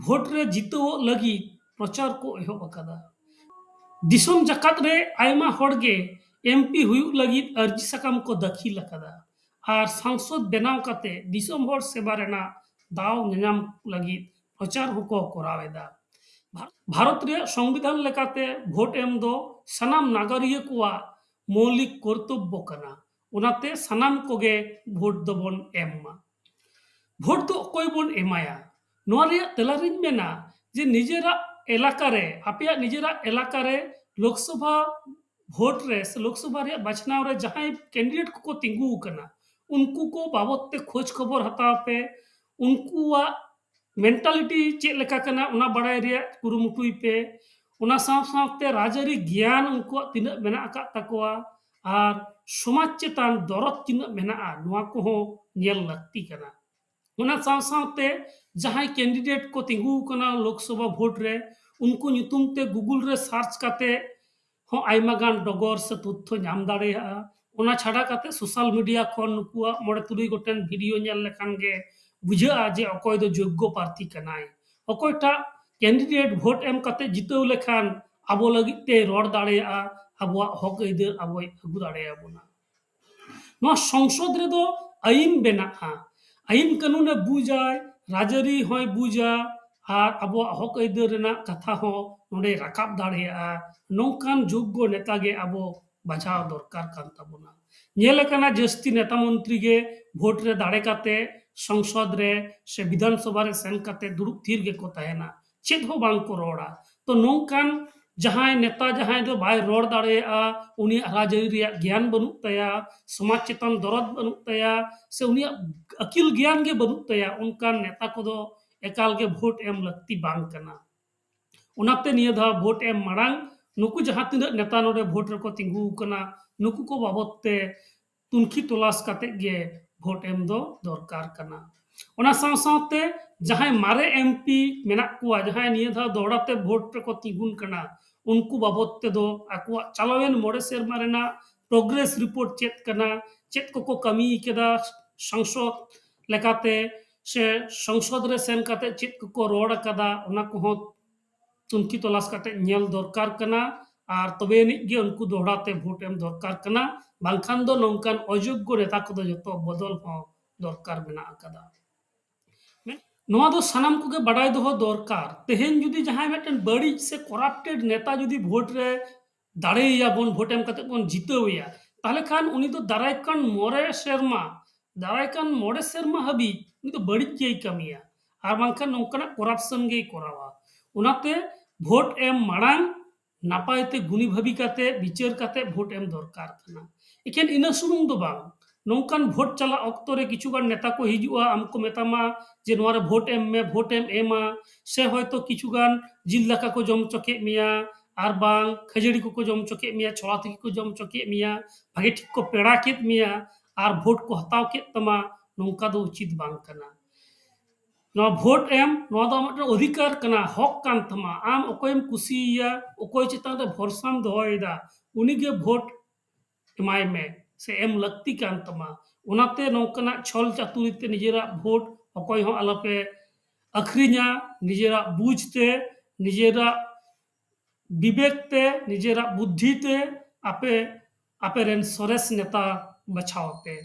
ᱵᱷᱳᱴ ᱨᱮ ᱡᱤᱛᱟᱹᱣᱚᱜ ᱞᱟᱹᱜᱤᱫ ᱯᱨᱚᱪᱟᱨ ᱠᱚ ᱮᱦᱚᱵ ᱟᱠᱟᱫᱟ᱾ ᱫᱤᱥᱚᱢ ᱡᱟᱠᱟᱛ ᱨᱮ ᱟᱭᱢᱟ ᱦᱚᱲ ᱜᱮ ᱮᱢᱯᱤ ᱦᱩᱭᱩᱜ ᱞᱟᱹᱜᱤᱫ ᱟᱹᱨᱡᱤ ᱥᱟᱠᱟᱢ ᱠᱚ ᱫᱟᱹᱠᱷᱤᱞ ᱟᱠᱟᱫᱟ ᱟᱨ ᱥᱟᱝᱥᱚᱫ ᱵᱮᱱᱟᱣ ᱠᱟᱛᱮ ᱫᱤᱥᱚᱢ ᱦᱚᱲ ᱥᱮᱵᱟ ᱨᱮᱱᱟᱜ ᱫᱟᱣ ᱧᱟᱢ ᱞᱟᱹᱜᱤᱫ ᱯᱨᱚᱪᱟᱨ ᱦᱚᱸᱠᱚ ᱠᱚᱨᱟᱣ ᱮᱫᱟ᱾ ᱵᱷᱟᱨᱚᱛ ᱨᱮᱭᱟᱜ ᱥᱚᱝᱵᱤᱫᱷᱟᱱ ᱞᱮᱠᱟᱛᱮ ᱵᱷᱳᱴ ᱮᱢ ᱫᱚ ᱥᱟᱱᱟᱢ ᱱᱟᱜᱟᱨᱤᱭᱟᱹ ᱠᱚᱣᱟᱜ ᱢᱳᱣᱞᱤᱠ ᱠᱚᱨᱛᱚᱵᱵᱚ ᱠᱟᱱᱟ᱾ ᱚᱱᱟᱛᱮ ᱥᱟᱱᱟᱢ ᱠᱚᱜᱮ ᱵᱷᱳᱴ ᱫᱚᱵᱚᱱ ᱮᱢ ᱢᱟ᱾ ᱵᱷᱳᱴ ᱫᱚ ᱚᱠᱚᱭ ᱵᱚᱱ ᱮᱢᱟᱭᱟ? ᱱᱚᱣᱟ ᱨᱮᱭᱟᱜ ᱛᱮᱞᱟ ᱨᱤᱧ ᱢᱮᱱᱟ ᱡᱮ ᱱᱤᱡᱮᱨᱟᱜ ᱮᱞᱟᱠᱟ ᱨᱮ, ᱟᱯᱮᱭᱟᱜ ᱱᱤᱡᱮᱨᱟᱜ ᱮᱞᱟᱠᱟ ᱨᱮ ᱞᱳᱠᱥᱚᱵᱷᱟ ᱵᱷᱳᱴ ᱨᱮ ᱥᱮ ᱞᱳᱠᱥᱚᱵᱷᱟ ᱨᱮᱭᱟᱜ ᱵᱟᱪᱷᱱᱟᱣ ᱨᱮ ᱡᱟᱦᱟᱸᱭ ᱠᱮᱱᱰᱤᱰᱮᱴ ᱠᱚᱠᱚ ᱛᱤᱸᱜᱩ ᱟᱠᱟᱱᱟ, ᱩᱱᱠᱩ ᱠᱚ ᱵᱟᱵᱚᱫ ᱛᱮ ᱠᱷᱳᱡᱽ ᱠᱷᱚᱵᱚᱨ ᱦᱟᱛᱟᱣ ᱯᱮ᱾ ᱩᱱᱠᱩᱣᱟᱜ ᱢᱮᱱᱴᱟᱞᱤᱴᱤ ᱪᱮᱫ ᱞᱮᱠᱟ ᱠᱟᱱᱟ, ᱚᱱᱟ ᱵᱟᱲᱟᱭ ᱨᱮᱭᱟᱜ ᱠᱩᱨᱩᱢᱩᱴᱩᱭ ᱯᱮ᱾ ᱚᱱᱟ ᱥᱟᱶ ᱥᱟᱶᱛᱮ ᱨᱟᱡᱽᱟᱹᱨᱤ ᱜᱮᱭᱟᱱ ᱩᱱᱠᱩᱣᱟᱜ ᱛᱤᱱᱟᱹᱜ ᱢᱮᱱᱟᱜ ᱟᱠᱟᱫ ᱛᱟᱠᱚᱣᱟ ᱟᱨ ᱥᱚᱢᱟᱡᱽ ᱪᱮᱛᱟᱱ ᱫᱚᱨᱚᱫ ᱛᱤᱱᱟᱹᱜ ᱢᱮᱱᱟᱜᱼᱟ, ᱱᱚᱣᱟ ᱠᱚᱦᱚᱸ ᱧᱮᱞ ᱞᱟᱹᱠᱛᱤ ᱠᱟᱱᱟ᱾ ᱚᱱᱟ ᱥᱟᱶ ᱥᱟᱶᱛᱮ ᱡᱟᱦᱟᱸᱭ ᱠᱮᱱᱰᱤᱰᱮᱴ ᱠᱚ ᱛᱤᱸᱜᱩ ᱟᱠᱟᱱᱟ ᱞᱳᱠᱥᱚᱵᱷᱟ ᱵᱷᱳᱴ ᱨᱮ, ᱩᱱᱠᱩ ᱧᱩᱛᱩᱢ ᱛᱮ ᱜᱩᱜᱩᱞ ᱨᱮ ᱥᱟᱨᱪ ᱠᱟᱛᱮ ᱦᱚᱸ ᱟᱭᱢᱟ ᱜᱟᱱ ᱰᱚᱜᱚᱨ ᱥᱮ ᱛᱚᱛᱛᱷᱚ ᱧᱟᱢ ᱫᱟᱲᱮᱭᱟᱜᱼᱟ᱾ ᱚᱱᱟ ᱪᱷᱟᱰᱟ ᱠᱟᱛᱮ ᱥᱳᱥᱟᱞ ᱢᱤᱰᱤᱭᱟ ᱠᱷᱚᱱ ᱱᱩᱠᱩᱣᱟᱜ ᱢᱚᱬᱮ ᱛᱩᱨᱩᱭ ᱜᱚᱴᱮᱱ ᱵᱷᱤᱰᱤᱭᱳ ᱧᱮᱞ ᱞᱮᱠᱷᱟᱱ ᱜᱮ ᱵᱩᱡᱷᱟᱹᱜᱼᱟ ᱡᱮ ᱚᱠᱚᱭ ᱫᱚ ᱡᱳᱜᱽᱜᱚ ᱯᱨᱟᱨᱛᱷᱤ ᱠᱟᱱᱟᱭ, ᱚᱠᱚᱭᱴᱟᱜ ᱠᱮᱱᱰᱤᱰᱮᱴ ᱵᱷᱳᱴ ᱮᱢ ᱠᱟᱛᱮ ᱡᱤᱛᱟᱹᱣ ᱞᱮᱠᱷᱟᱱ ᱟᱵᱚ ᱞᱟᱹᱜᱤᱫ ᱛᱮᱭ ᱨᱚᱲ ᱫᱟᱲᱮᱭᱟᱜᱼᱟ, ᱟᱵᱚᱣᱟᱜ ᱦᱚᱠ ᱟᱹᱭᱫᱟᱹᱨ ᱟᱵᱚᱭ ᱟᱹᱜᱩ ᱫᱟᱲᱮᱭᱟᱵᱚᱱᱟ᱾ ᱱᱚᱣᱟ ᱥᱚᱝᱥᱚᱫ ᱨᱮᱫᱚ ᱟᱹᱭᱤᱱ ᱵᱮᱱᱟᱜᱼᱟ, ᱟᱹᱭᱤᱱ ᱠᱟᱹᱱᱩᱱᱮ ᱵᱩᱡᱟᱭ, ᱨᱟᱡᱽᱟᱹᱨᱤ ᱦᱚᱸᱭ ᱵᱩᱡᱟ, ᱟᱨ ᱟᱵᱚᱣᱟᱜ ᱦᱚᱠ ᱟᱹᱭᱫᱟᱹᱨ ᱨᱮᱱᱟᱜ ᱠᱟᱛᱷᱟ ᱦᱚᱸ ᱱᱚᱰᱮᱭ ᱨᱟᱠᱟᱵ ᱫᱟᱲᱮᱭᱟᱜᱼᱟ᱾ ᱱᱚᱝᱠᱟᱱ ᱡᱳᱜᱽᱜᱚ ᱱᱮᱛᱟ ᱜᱮ ᱟᱵᱚ ᱵᱟᱪᱷᱟᱣ ᱫᱚᱨᱠᱟᱨ ᱠᱟᱱ ᱛᱟᱵᱚᱱᱟ᱾ ᱧᱮᱞ ᱟᱠᱟᱱᱟ ᱡᱟᱹᱥᱛᱤ ᱱᱮᱛᱟ ᱢᱚᱱᱛᱨᱤ ᱜᱮ ᱵᱷᱳᱴ ᱨᱮ ᱫᱟᱲᱮ ᱠᱟᱛᱮ ᱥᱚᱝᱥᱚᱫ ᱨᱮ ᱥᱮ ᱵᱤᱫᱷᱟᱱ ᱥᱚᱵᱷᱟ ᱨᱮ ᱥᱮᱱ ᱠᱟᱛᱮ ᱫᱩᱲᱩᱵ ᱛᱷᱤᱨ ᱜᱮᱠᱚ ᱛᱟᱦᱮᱱᱟ, ᱪᱮᱫ ᱦᱚᱸ ᱵᱟᱝ ᱠᱚ ᱨᱚᱲᱟ᱾ ᱛᱚ ᱱᱚᱝᱠᱟᱱ ᱡᱟᱦᱟᱸᱭ ᱱᱮᱛᱟ ᱡᱟᱦᱟᱸᱭ ᱫᱚ ᱵᱟᱭ ᱨᱚᱲ ᱫᱟᱲᱮᱭᱟᱜᱼᱟ, ᱩᱱᱤᱭᱟᱜ ᱨᱟᱡᱽᱟᱹᱨᱤ ᱨᱮᱭᱟᱜ ᱜᱮᱭᱟᱱ ᱵᱟᱹᱱᱩᱜ ᱛᱟᱭᱟ, ᱥᱚᱢᱟᱡᱽ ᱪᱮᱛᱟᱱ ᱫᱚᱨᱚᱫ ᱵᱟᱹᱱᱩᱜ ᱛᱟᱭᱟ, ᱥᱮ ᱩᱱᱤᱭᱟᱜ ᱟᱹᱠᱤᱞ ᱜᱮᱭᱟᱱ ᱜᱮ ᱵᱟᱹᱱᱩᱜ ᱛᱟᱭᱟ, ᱚᱱᱠᱟᱱ ᱱᱮᱛᱟ ᱠᱚᱫᱚ ᱮᱠᱟᱞ ᱜᱮ ᱵᱷᱳᱴ ᱮᱢ ᱞᱟᱹᱠᱛᱤ ᱵᱟᱝ ᱠᱟᱱᱟ᱾ ᱚᱱᱟᱛᱮ ᱱᱤᱭᱟᱹ ᱫᱷᱟᱣ ᱵᱷᱳᱴ ᱮᱢ ᱢᱟᱲᱟᱝ ᱱᱩᱠᱩ ᱡᱟᱦᱟᱸ ᱛᱤᱱᱟᱹᱜ ᱱᱮᱛᱟ ᱱᱚᱰᱮ ᱵᱷᱳᱴ ᱨᱮᱠᱚ ᱛᱤᱸᱜᱩ ᱟᱠᱟᱱᱟ, ᱱᱩᱠᱩ ᱠᱚ ᱵᱟᱵᱚᱛ ᱛᱮ ᱛᱩᱱᱠᱷᱤ ᱛᱚᱞᱟᱥ ᱠᱟᱛᱮ ᱜᱮ ᱵᱷᱳᱴ ᱮᱢ ᱫᱚ ᱫᱚᱨᱠᱟᱨ ᱠᱟᱱᱟ᱾ ᱚᱱᱟ ᱥᱟᱶ ᱥᱟᱶᱛᱮ ᱡᱟᱦᱟᱸᱭ ᱢᱟᱨᱮ ᱮᱢᱯᱤ ᱢᱮᱱᱟᱜ ᱠᱚᱣᱟ, ᱡᱟᱦᱟᱸᱭ ᱱᱤᱭᱟᱹ ᱫᱷᱟᱣ ᱫᱚᱦᱲᱟ ᱛᱮ ᱵᱷᱳᱴ ᱨᱮᱠᱚ ᱛᱤᱸᱜᱩᱱ ᱠᱟᱱᱟ, ᱩᱱᱠᱩ ᱵᱟᱵᱚᱛ ᱛᱮᱫᱚ ᱟᱠᱚᱣᱟᱜ ᱪᱟᱞᱟᱣᱮᱱ ᱢᱚᱬᱮ ᱥᱮᱨᱢᱟ ᱨᱮᱱᱟᱜ ᱯᱨᱳᱜᱨᱮᱥ ᱨᱤᱯᱳᱨᱴ ᱪᱮᱫ ᱠᱟᱱᱟ, ᱪᱮᱫ ᱠᱚᱠᱚ ᱠᱟᱹᱢᱤ ᱠᱮᱫᱟ ᱥᱚᱝᱥᱚᱫ ᱞᱮᱠᱟᱛᱮ, ᱥᱮ ᱥᱚᱝᱥᱚᱫ ᱨᱮ ᱥᱮᱱ ᱠᱟᱛᱮ ᱪᱮᱫ ᱠᱚᱠᱚ ᱨᱚᱲ ᱟᱠᱟᱫᱟ, ᱚᱱᱟ ᱠᱚᱦᱚᱸ ᱛᱩᱱᱠᱷᱤ ᱛᱚᱞᱟᱥ ᱠᱟᱛᱮ ᱧᱮᱞ ᱫᱚᱨᱠᱟᱨ ᱠᱟᱱᱟ᱾ ᱟᱨ ᱛᱚᱵᱮ ᱟᱹᱱᱤᱡ ᱜᱮ ᱩᱱᱠᱩ ᱫᱚᱦᱲᱟ ᱛᱮ ᱵᱷᱳᱴ ᱮᱢ ᱫᱚᱨᱠᱟᱨ ᱠᱟᱱᱟ, ᱵᱟᱝᱠᱷᱟᱱ ᱫᱚ ᱱᱚᱝᱠᱟᱱ ᱚᱡᱳᱜᱽᱜᱚ ᱱᱮᱛᱟ ᱠᱚᱫᱚ ᱡᱚᱛᱚ ᱵᱚᱫᱚᱞ ᱦᱚᱸ ᱫᱚᱨᱠᱟᱨ ᱢᱮᱱᱟᱜ ᱟᱠᱟᱫᱟ᱾ ᱱᱚᱣᱟ ᱫᱚ ᱥᱟᱱᱟᱢ ᱠᱚᱜᱮ ᱵᱟᱰᱟᱭ ᱫᱚᱦᱚ ᱫᱚᱨᱠᱟᱨ᱾ ᱛᱮᱦᱮᱧ ᱡᱩᱫᱤ ᱡᱟᱦᱟᱸᱭ ᱢᱤᱫᱴᱮᱱ ᱵᱟᱹᱲᱤᱡ ᱥᱮ ᱠᱚᱨᱟᱯᱴᱮᱰ ᱱᱮᱛᱟ ᱡᱩᱫᱤ ᱵᱷᱳᱴ ᱨᱮ ᱫᱟᱲᱮᱭᱟᱭᱟ ᱵᱚᱱ, ᱵᱷᱳᱴ ᱮᱢ ᱠᱟᱛᱮ ᱵᱚᱱ ᱡᱤᱛᱟᱹᱣ ᱮᱭᱟ, ᱛᱟᱦᱚᱞᱮ ᱠᱷᱟᱱ ᱩᱱᱤ ᱫᱚ ᱫᱟᱨᱟᱭ ᱠᱟᱱ ᱢᱚᱬᱮ ᱥᱮᱨᱢᱟ, ᱫᱟᱨᱟᱭ ᱠᱟᱱ ᱢᱚᱬᱮ ᱥᱮᱨᱢᱟ ᱦᱟᱹᱵᱤᱡ ᱩᱱᱤ ᱫᱚ ᱵᱟᱹᱲᱤᱡ ᱜᱮᱭ ᱠᱟᱹᱢᱤᱭᱟ, ᱟᱨ ᱵᱟᱝᱠᱷᱟᱱ ᱱᱚᱝᱠᱟᱱᱟᱜ ᱠᱚᱨᱟᱯᱥᱚᱱ ᱜᱮᱭ ᱠᱚᱨᱟᱣᱟ᱾ ᱚᱱᱟᱛᱮ ᱵᱷᱳᱴ ᱮᱢ ᱢᱟᱲᱟᱝ ᱱᱟᱯᱟᱭ ᱛᱮ ᱜᱩᱱᱤ ᱵᱷᱟᱹᱵᱤ ᱠᱟᱛᱮ, ᱵᱤᱪᱟᱹᱨ ᱠᱟᱛᱮ ᱵᱷᱳᱴ ᱮᱢ ᱫᱚᱨᱠᱟᱨ ᱠᱟᱱᱟ᱾ ᱮᱠᱮᱱ ᱤᱱᱟᱹ ᱥᱩᱢᱩᱝ ᱫᱚ ᱵᱟᱝ, ᱱᱚᱝᱠᱟᱱ ᱵᱷᱳᱴ ᱪᱟᱞᱟᱜ ᱚᱠᱛᱚ ᱨᱮ ᱠᱤᱪᱷᱩ ᱜᱟᱱ ᱱᱮᱛᱟ ᱠᱚ ᱦᱤᱡᱩᱜᱼᱟ, ᱟᱢ ᱠᱚ ᱢᱮᱛᱟᱢᱟ ᱡᱮ ᱱᱚᱣᱟ ᱨᱮ ᱵᱷᱳᱴ ᱮᱢ ᱢᱮ, ᱵᱷᱳᱴ ᱮᱢ ᱮᱢᱟ, ᱥᱮ ᱦᱚᱭᱛᱳ ᱠᱤᱪᱷᱩ ᱜᱟᱱ ᱡᱤᱞ ᱫᱟᱠᱟ ᱠᱚ ᱡᱚᱢ ᱦᱚᱪᱚ ᱠᱮᱫ ᱢᱮᱭᱟ, ᱟᱨ ᱵᱟᱝ ᱠᱷᱟᱹᱡᱟᱹᱲᱤ ᱠᱚᱠᱚ ᱡᱚᱢ ᱦᱚᱪᱚ ᱠᱮᱫ ᱢᱮᱭᱟ, ᱪᱷᱚᱞᱟ ᱛᱤᱠᱤ ᱠᱚ ᱡᱚᱢ ᱦᱚᱪᱚ ᱠᱮᱫ ᱢᱮᱭᱟ, ᱵᱷᱟᱜᱮ ᱴᱷᱤᱠ ᱠᱚ ᱯᱮᱲᱟ ᱠᱮᱫ ᱢᱮᱭᱟ, ᱟᱨ ᱵᱷᱳᱴ ᱠᱚ ᱦᱟᱛᱟᱣ ᱠᱮᱫ ᱛᱟᱢᱟ, ᱱᱚᱝᱠᱟ ᱫᱚ ᱩᱪᱤᱛ ᱵᱟᱝ ᱠᱟᱱᱟ᱾ ᱱᱚᱣᱟ ᱵᱷᱳᱴ ᱮᱢ, ᱱᱚᱣᱟ ᱫᱚ ᱟᱢᱟᱜ ᱢᱤᱫᱴᱟᱝ ᱚᱫᱷᱤᱠᱟᱨ ᱠᱟᱱᱟ, ᱦᱚᱠ ᱠᱟᱱ ᱛᱟᱢᱟ᱾ ᱟᱢ ᱚᱠᱚᱭᱮᱢ ᱠᱩᱥᱤᱭᱟᱭᱟ, ᱚᱠᱚᱭ ᱪᱮᱛᱟᱱ ᱨᱮ ᱵᱷᱚᱨᱥᱟᱢ ᱫᱚᱦᱚᱭᱮᱫᱟ, ᱩᱱᱤᱜᱮ ᱵᱷᱳᱴ ᱮᱢᱟᱭ ᱢᱮ ᱥᱮ ᱮᱢ ᱞᱟᱹᱠᱛᱤ ᱠᱟᱱ ᱛᱟᱢᱟ᱾ ᱚᱱᱟᱛᱮ ᱱᱚᱝᱠᱟᱱᱟᱜ ᱪᱷᱚᱞ ᱪᱟᱛᱩᱨᱤ ᱛᱮ ᱱᱤᱡᱮᱨᱟᱜ ᱵᱷᱳᱴ ᱚᱠᱚᱭ ᱦᱚᱸ ᱟᱞᱚᱯᱮ ᱟᱹᱠᱷᱨᱤᱧᱟ᱾ ᱱᱤᱡᱮᱨᱟᱜ ᱵᱩᱡᱽ ᱛᱮ, ᱱᱤᱡᱮᱨᱟᱜ ᱵᱤᱵᱮᱠ ᱛᱮ, ᱱᱤᱡᱮᱨᱟᱜ ᱵᱩᱫᱽᱫᱷᱤ ᱛᱮ ᱟᱯᱮ ᱟᱯᱮ ᱨᱮᱱ ᱥᱚᱨᱮᱥ ᱱᱮᱛᱟ ᱵᱟᱪᱷᱟᱣ ᱯᱮ᱾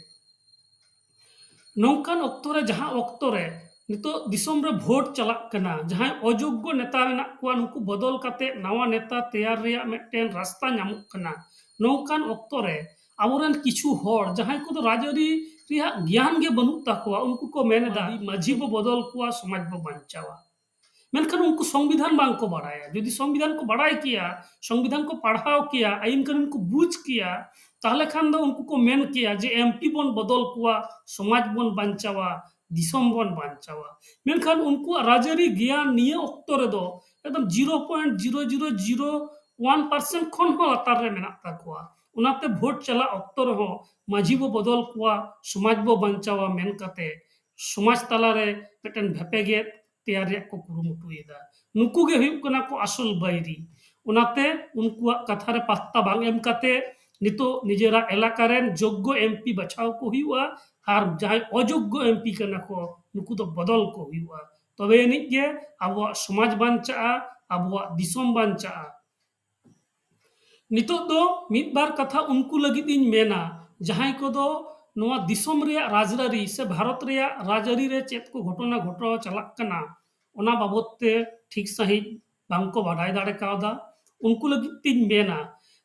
ᱱᱚᱝᱠᱟᱱ ᱚᱠᱛᱚ ᱨᱮ, ᱡᱟᱦᱟᱸ ᱚᱠᱛᱚ ᱨᱮ ᱱᱤᱛᱚᱜ ᱫᱤᱥᱚᱢ ᱨᱮ ᱵᱷᱳᱴ ᱪᱟᱞᱟᱜ ᱠᱟᱱᱟ, ᱡᱟᱦᱟᱸᱭ ᱚᱡᱳᱜᱽᱜᱚ ᱱᱮᱛᱟ ᱢᱮᱱᱟᱜ ᱠᱚᱣᱟ, ᱱᱩᱠᱩ ᱵᱚᱫᱚᱞ ᱠᱟᱛᱮ ᱱᱟᱣᱟ ᱱᱮᱛᱟ ᱛᱮᱭᱟᱨ ᱨᱮᱭᱟᱜ ᱢᱤᱫᱴᱮᱱ ᱨᱟᱥᱛᱟ ᱧᱟᱢᱚᱜ ᱠᱟᱱᱟ᱾ ᱱᱚᱝᱠᱟᱱ ᱚᱠᱛᱚ ᱨᱮ ᱟᱵᱚᱨᱮᱱ ᱠᱤᱪᱷᱩ ᱦᱚᱲ, ᱡᱟᱦᱟᱸᱭ ᱠᱚᱫᱚ ᱨᱟᱡᱽᱟᱹᱨᱤ ᱨᱮᱭᱟᱜ ᱜᱮᱭᱟᱱ ᱜᱮ ᱵᱟᱹᱱᱩᱜ ᱛᱟᱠᱚᱣᱟ, ᱩᱱᱠᱩ ᱠᱚ ᱢᱮᱱ ᱮᱫᱟ, "ᱢᱟᱹᱡᱷᱤ ᱵᱚ ᱵᱚᱫᱚᱞ ᱠᱚᱣᱟ, ᱥᱚᱢᱟᱡᱽ ᱵᱚ ᱵᱟᱧᱪᱟᱣᱟ᱾" ᱢᱮᱱᱠᱷᱟᱱ ᱩᱱᱠᱩ ᱥᱚᱝᱵᱤᱫᱷᱟᱱ ᱵᱟᱝ ᱠᱚ ᱵᱟᱲᱟᱭᱟ᱾ ᱡᱩᱫᱤ ᱥᱚᱝᱵᱤᱫᱷᱟᱱ ᱠᱚ ᱵᱟᱲᱟᱭ ᱠᱮᱭᱟ, ᱥᱚᱝᱵᱤᱫᱷᱟᱱ ᱠᱚ ᱯᱟᱲᱦᱟᱣ ᱠᱮᱭᱟ, ᱟᱹᱭᱤᱱ ᱠᱟᱹᱱᱩᱱ ᱠᱚ ᱵᱩᱡᱽ ᱠᱮᱭᱟ, ᱛᱟᱦᱞᱮ ᱠᱷᱟᱱ ᱫᱚ ᱩᱱᱠᱩ ᱠᱚ ᱢᱮᱱ ᱠᱮᱭᱟ ᱡᱮ, "ᱮᱢᱯᱤ ᱵᱚᱱ ᱵᱚᱫᱚᱞ ᱠᱚᱣᱟ, ᱥᱚᱢᱟᱡᱽ ᱵᱚᱱ ᱵᱟᱧᱪᱟᱣᱟ, ᱫᱤᱥᱚᱢ ᱵᱚᱱ ᱵᱟᱧᱪᱟᱣᱟ᱾" ᱢᱮᱱᱠᱷᱟᱱ ᱩᱱᱠᱩᱣᱟᱜ ᱨᱟᱡᱽᱟᱹᱨᱤ ᱜᱮᱭᱟᱱ ᱱᱤᱭᱟᱹ ᱚᱠᱛᱚ ᱨᱮᱫᱚ ᱮᱠᱫᱚᱢ zero point zero zero zero one percent ᱠᱷᱚᱱ ᱦᱚᱸ ᱞᱟᱛᱟᱨ ᱨᱮ ᱢᱮᱱᱟᱜ ᱛᱟᱠᱚᱣᱟ᱾ ᱚᱱᱟᱛᱮ ᱵᱷᱳᱴ ᱪᱟᱞᱟᱜ ᱚᱠᱛᱚ ᱨᱮᱦᱚᱸ ᱢᱟᱹᱡᱷᱤ ᱵᱚ ᱵᱚᱫᱚᱞ ᱠᱚᱣᱟ, ᱥᱚᱢᱟᱡᱽ ᱵᱚ ᱵᱟᱧᱪᱟᱣᱟ ᱢᱮᱱ ᱠᱟᱛᱮ ᱥᱚᱢᱟᱡᱽ ᱛᱟᱞᱟᱨᱮ ᱢᱤᱫᱴᱮᱱ ᱵᱷᱮᱯᱮᱜᱮᱫ ᱛᱮᱭᱟᱨ ᱨᱮᱭᱟᱜ ᱠᱚ ᱠᱩᱨᱩᱢᱩᱴᱩᱭᱮᱫᱟ᱾ ᱱᱩᱠᱩ ᱜᱮ ᱦᱩᱭᱩᱜ ᱠᱟᱱᱟ ᱠᱚ ᱟᱥᱚᱞ ᱵᱟᱹᱭᱨᱤ᱾ ᱚᱱᱟᱛᱮ ᱩᱱᱠᱩᱣᱟᱜ ᱠᱟᱛᱷᱟ ᱨᱮ ᱯᱟᱛᱛᱟ ᱵᱟᱝ ᱮᱢ ᱠᱟᱛᱮ ᱱᱤᱛᱚᱜ ᱱᱤᱡᱮᱨᱟᱜ ᱮᱞᱟᱠᱟ ᱨᱮᱱ ᱡᱳᱜᱽᱜᱚ ᱮᱢᱯᱤ ᱵᱟᱪᱷᱟᱣ ᱠᱚ ᱦᱩᱭᱩᱜᱼᱟ, ᱟᱨ ᱡᱟᱦᱟᱸᱭ ᱚᱡᱳᱜᱽᱜᱚ ᱮᱢᱯᱤ ᱠᱟᱱᱟ ᱠᱚ ᱱᱩᱠᱩ ᱫᱚ ᱵᱚᱫᱚᱞ ᱠᱚ ᱦᱩᱭᱩᱜᱼᱟ᱾ ᱛᱚᱵᱮ ᱟᱹᱱᱤᱡ ᱜᱮ ᱟᱵᱚᱣᱟᱜ ᱥᱚᱢᱟᱡᱽ ᱵᱟᱧᱪᱟᱜᱼᱟ, ᱟᱵᱚᱣᱟᱜ ᱫᱤᱥᱚᱢ ᱵᱟᱧᱪᱟᱜᱼᱟ᱾ ᱱᱤᱛᱚᱜ ᱫᱚ ᱢᱤᱫ ᱵᱟᱨ ᱠᱟᱛᱷᱟ ᱩᱱᱠᱩ ᱞᱟᱹᱜᱤᱫ ᱤᱧ ᱢᱮᱱᱟ, ᱡᱟᱦᱟᱸᱭ ᱠᱚᱫᱚ ᱱᱚᱣᱟ ᱫᱤᱥᱚᱢ ᱨᱮᱭᱟᱜ ᱨᱟᱡᱽᱟᱹᱨᱤ ᱥᱮ ᱵᱷᱟᱨᱚᱛ ᱨᱮᱭᱟᱜ ᱨᱟᱡᱽᱟᱹᱨᱤ ᱨᱮ ᱪᱮᱫ ᱠᱚ ᱜᱷᱚᱴᱚᱱᱟ ᱜᱷᱚᱴᱟᱣ ᱪᱟᱞᱟᱜ ᱠᱟᱱᱟ, ᱚᱱᱟ ᱵᱟᱵᱚᱛ ᱛᱮ ᱴᱷᱤᱠ ᱥᱟᱺᱦᱤᱡ ᱵᱟᱝᱠᱚ ᱵᱟᱰᱟᱭ ᱫᱟᱲᱮ ᱠᱟᱣᱫᱟ᱾ ᱩᱱᱠᱩ ᱞᱟᱹᱜᱤᱫ ᱛᱤᱧ ᱢᱮᱱᱟ,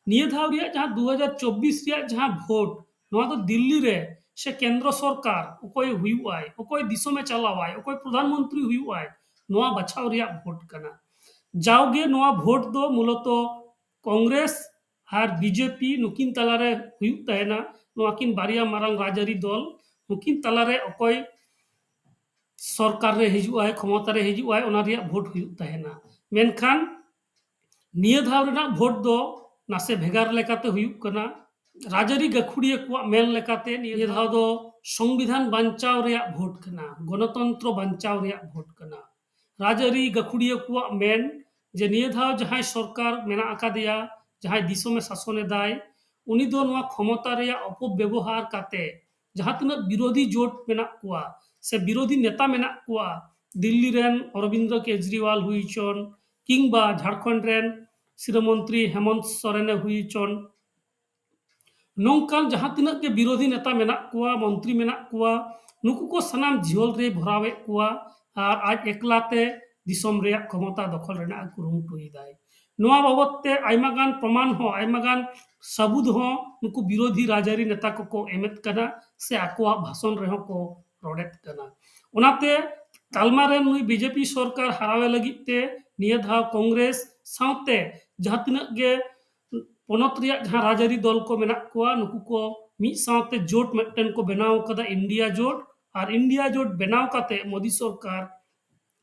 ᱱᱤᱭᱟᱹ ᱫᱷᱟᱣ ᱨᱮᱭᱟᱜ ᱡᱟᱦᱟᱸ ᱫᱩ ᱦᱟᱡᱟᱨ ᱪᱚᱵᱵᱤᱥ ᱨᱮᱭᱟᱜ ᱡᱟᱦᱟᱸ ᱵᱷᱳᱴ, ᱱᱚᱣᱟ ᱫᱚ ᱫᱤᱞᱞᱤ ᱨᱮ ᱥᱮ ᱠᱮᱱᱫᱨᱚ ᱥᱚᱨᱠᱟᱨ ᱚᱠᱚᱭ ᱦᱩᱭᱩᱜ ᱟᱭ, ᱚᱠᱚᱭ ᱫᱤᱥᱚᱢᱮ ᱪᱟᱞᱟᱣᱟᱭ, ᱚᱠᱚᱭ ᱯᱨᱚᱫᱷᱟᱱ ᱢᱚᱱᱛᱨᱤ ᱦᱩᱭᱩᱜ ᱟᱭ, ᱱᱚᱣᱟ ᱵᱟᱪᱷᱟᱣ ᱨᱮᱭᱟᱜ ᱵᱷᱳᱴ ᱠᱟᱱᱟ᱾ ᱡᱟᱣᱜᱮ ᱱᱚᱣᱟ ᱵᱷᱳᱴ ᱫᱚ ᱢᱩᱞᱚᱛᱚ ᱠᱚᱝᱜᱨᱮᱥ ᱟᱨ ᱵᱤᱡᱮᱯᱤ ᱱᱩᱠᱤᱱ ᱛᱟᱞᱟᱨᱮ ᱦᱩᱭᱩᱜ ᱛᱟᱦᱮᱱᱟ᱾ ᱱᱚᱣᱟ ᱠᱤᱱ ᱵᱟᱨᱭᱟ ᱢᱟᱨᱟᱝ ᱨᱟᱡᱽᱟᱹᱨᱤ ᱫᱚᱞ, ᱱᱩᱠᱤᱱ ᱛᱟᱞᱟᱨᱮ ᱚᱠᱚᱭ ᱥᱚᱨᱠᱟᱨ ᱨᱮ ᱦᱤᱡᱩᱜ ᱟᱭ, ᱠᱷᱚᱢᱚᱛᱟ ᱨᱮ ᱦᱤᱡᱩᱜ ᱟᱭ, ᱚᱱᱟ ᱨᱮᱭᱟᱜ ᱵᱷᱳᱴ ᱦᱩᱭᱩᱜ ᱛᱟᱦᱮᱱᱟ᱾ ᱢᱮᱱᱠᱷᱟᱱ ᱱᱤᱭᱟᱹ ᱫᱷᱟᱣ ᱨᱮᱱᱟᱜ ᱵᱷᱳᱴ ᱫᱚ ᱱᱟᱥᱮ ᱵᱷᱮᱜᱟᱨ ᱞᱮᱠᱟᱛᱮ ᱦᱩᱭᱩᱜ ᱠᱟᱱᱟ᱾ ᱨᱟᱡᱽᱟᱹᱨᱤ ᱜᱟᱹᱠᱷᱩᱲᱤᱭᱟᱹ ᱠᱚᱣᱟᱜ ᱢᱮᱱ ᱞᱮᱠᱟᱛᱮ ᱱᱤᱭᱟᱹ ᱫᱷᱟᱣ ᱫᱚ ᱥᱚᱝᱵᱤᱫᱷᱟᱱ ᱵᱟᱧᱪᱟᱣ ᱨᱮᱭᱟᱜ ᱵᱷᱳᱴ ᱠᱟᱱᱟ, ᱜᱚᱱᱚᱛᱚᱱᱛᱨᱚ ᱵᱟᱧᱪᱟᱣ ᱨᱮᱭᱟᱜ ᱵᱷᱳᱴ ᱠᱟᱱᱟ᱾ ᱨᱟᱡᱽᱟᱹᱨᱤ ᱜᱟᱹᱠᱷᱩᱲᱤᱭᱟᱹ ᱠᱚᱣᱟᱜ ᱢᱮᱱ ᱡᱮ ᱱᱤᱭᱟᱹ ᱫᱷᱟᱣ ᱡᱟᱦᱟᱸᱭ ᱥᱚᱨᱠᱟᱨ ᱢᱮᱱᱟᱜ ᱟᱠᱟᱫᱮᱭᱟ, ᱡᱟᱦᱟᱸᱭ ᱫᱤᱥᱚᱢᱮ ᱥᱟᱥᱚᱱ ᱮᱫᱟᱭ, ᱩᱱᱤ ᱫᱚ ᱱᱚᱣᱟ ᱠᱷᱚᱢᱚᱛᱟ ᱨᱮᱭᱟᱜ ᱚᱯᱚᱵᱮᱵᱚᱦᱟᱨ ᱠᱟᱛᱮ ᱡᱟᱦᱟᱸ ᱛᱤᱱᱟᱹᱜ ᱵᱤᱨᱳᱫᱷᱤ ᱡᱳᱴ ᱢᱮᱱᱟᱜ ᱠᱚᱣᱟ ᱥᱮ ᱵᱤᱨᱳᱫᱷᱤ ᱱᱮᱛᱟ ᱢᱮᱱᱟᱜ ᱠᱚᱣᱟ, ᱫᱤᱞᱞᱤ ᱨᱮᱱ ᱚᱨᱚᱵᱤᱱᱫᱨᱚ ᱠᱮᱡᱨᱤᱣᱟᱞ ᱦᱩᱭ ᱦᱚᱪᱚᱱ, ᱠᱤᱝᱵᱟ ᱡᱷᱟᱲᱠᱷᱚᱸᱰ ᱨᱮᱱ ᱥᱤᱨᱟᱹ ᱢᱚᱱᱛᱨᱤ ᱦᱮᱢᱚᱱᱛ ᱥᱚᱨᱮᱱᱮ ᱦᱩᱭ ᱦᱚᱪᱚᱱ, ᱱᱚᱝᱠᱟᱱ ᱡᱟᱦᱟᱸ ᱛᱤᱱᱟᱹᱜ ᱜᱮ ᱵᱤᱨᱳᱫᱷᱤ ᱱᱮᱛᱟ ᱢᱮᱱᱟᱜ ᱠᱚᱣᱟ, ᱢᱚᱱᱛᱨᱤ ᱢᱮᱱᱟᱜ ᱠᱚᱣᱟ, ᱱᱩᱠᱩ ᱠᱚ ᱥᱟᱱᱟᱢ ᱡᱤᱦᱚᱞ ᱨᱮᱭ ᱵᱷᱚᱨᱟᱣᱮᱫ ᱠᱚᱣᱟ ᱟᱨ ᱟᱡ ᱮᱠᱞᱟ ᱛᱮ ᱫᱤᱥᱚᱢ ᱨᱮᱭᱟᱜ ᱠᱷᱚᱢᱚᱛᱟ ᱫᱚᱠᱷᱚᱞ ᱨᱮᱱᱟᱜ ᱮ ᱠᱩᱨᱩᱢᱩᱴᱩᱭᱮᱫᱟᱭ᱾ ᱱᱚᱣᱟ ᱵᱟᱵᱚᱛ ᱛᱮ ᱟᱭᱢᱟ ᱜᱟᱱ ᱯᱨᱚᱢᱟᱱ ᱦᱚᱸ, ᱟᱭᱢᱟ ᱜᱟᱱ ᱥᱟᱹᱵᱩᱫ ᱦᱚᱸ ᱱᱩᱠᱩ ᱵᱤᱨᱳᱫᱷᱤ ᱨᱟᱡᱽᱟᱹᱨᱤ ᱱᱮᱛᱟ ᱠᱚᱠᱚ ᱮᱢᱮᱫ ᱠᱟᱱᱟ ᱥᱮ ᱟᱠᱚᱣᱟᱜ ᱵᱷᱟᱥᱚᱱ ᱨᱮᱦᱚᱸ ᱠᱚ ᱨᱚᱲᱮᱫ ᱠᱟᱱᱟ᱾ ᱚᱱᱟᱛᱮ ᱛᱟᱞᱢᱟ ᱨᱮᱱ ᱱᱩᱭ ᱵᱤᱡᱮᱯᱤ ᱥᱚᱨᱠᱟᱨ ᱦᱟᱨᱟᱣᱮ ᱞᱟᱹᱜᱤᱫ ᱛᱮ ᱱᱤᱭᱟᱹ ᱫᱷᱟᱣ ᱠᱚᱝᱜᱨᱮᱥ ᱥᱟᱶᱛᱮ ᱡᱟᱦᱟᱸ ᱛᱤᱱᱟᱹᱜ ᱜᱮ ᱯᱚᱱᱚᱛ ᱨᱮᱭᱟᱜ ᱡᱟᱦᱟᱸ ᱨᱟᱡᱽᱟᱹᱨᱤ ᱫᱚᱞ ᱠᱚ ᱢᱮᱱᱟᱜ ᱠᱚᱣᱟ, ᱱᱩᱠᱩ ᱠᱚ ᱢᱤᱫ ᱥᱟᱶᱛᱮ ᱡᱳᱴ ᱢᱤᱫᱴᱮᱱ ᱠᱚ ᱵᱮᱱᱟᱣ ᱠᱟᱫᱟ, ᱤᱱᱰᱤᱭᱟ ᱡᱳᱴ᱾ ᱟᱨ ᱤᱱᱰᱤᱭᱟ ᱡᱳᱴ ᱵᱮᱱᱟᱣ ᱠᱟᱛᱮ ᱢᱳᱫᱤ ᱥᱚᱨᱠᱟᱨ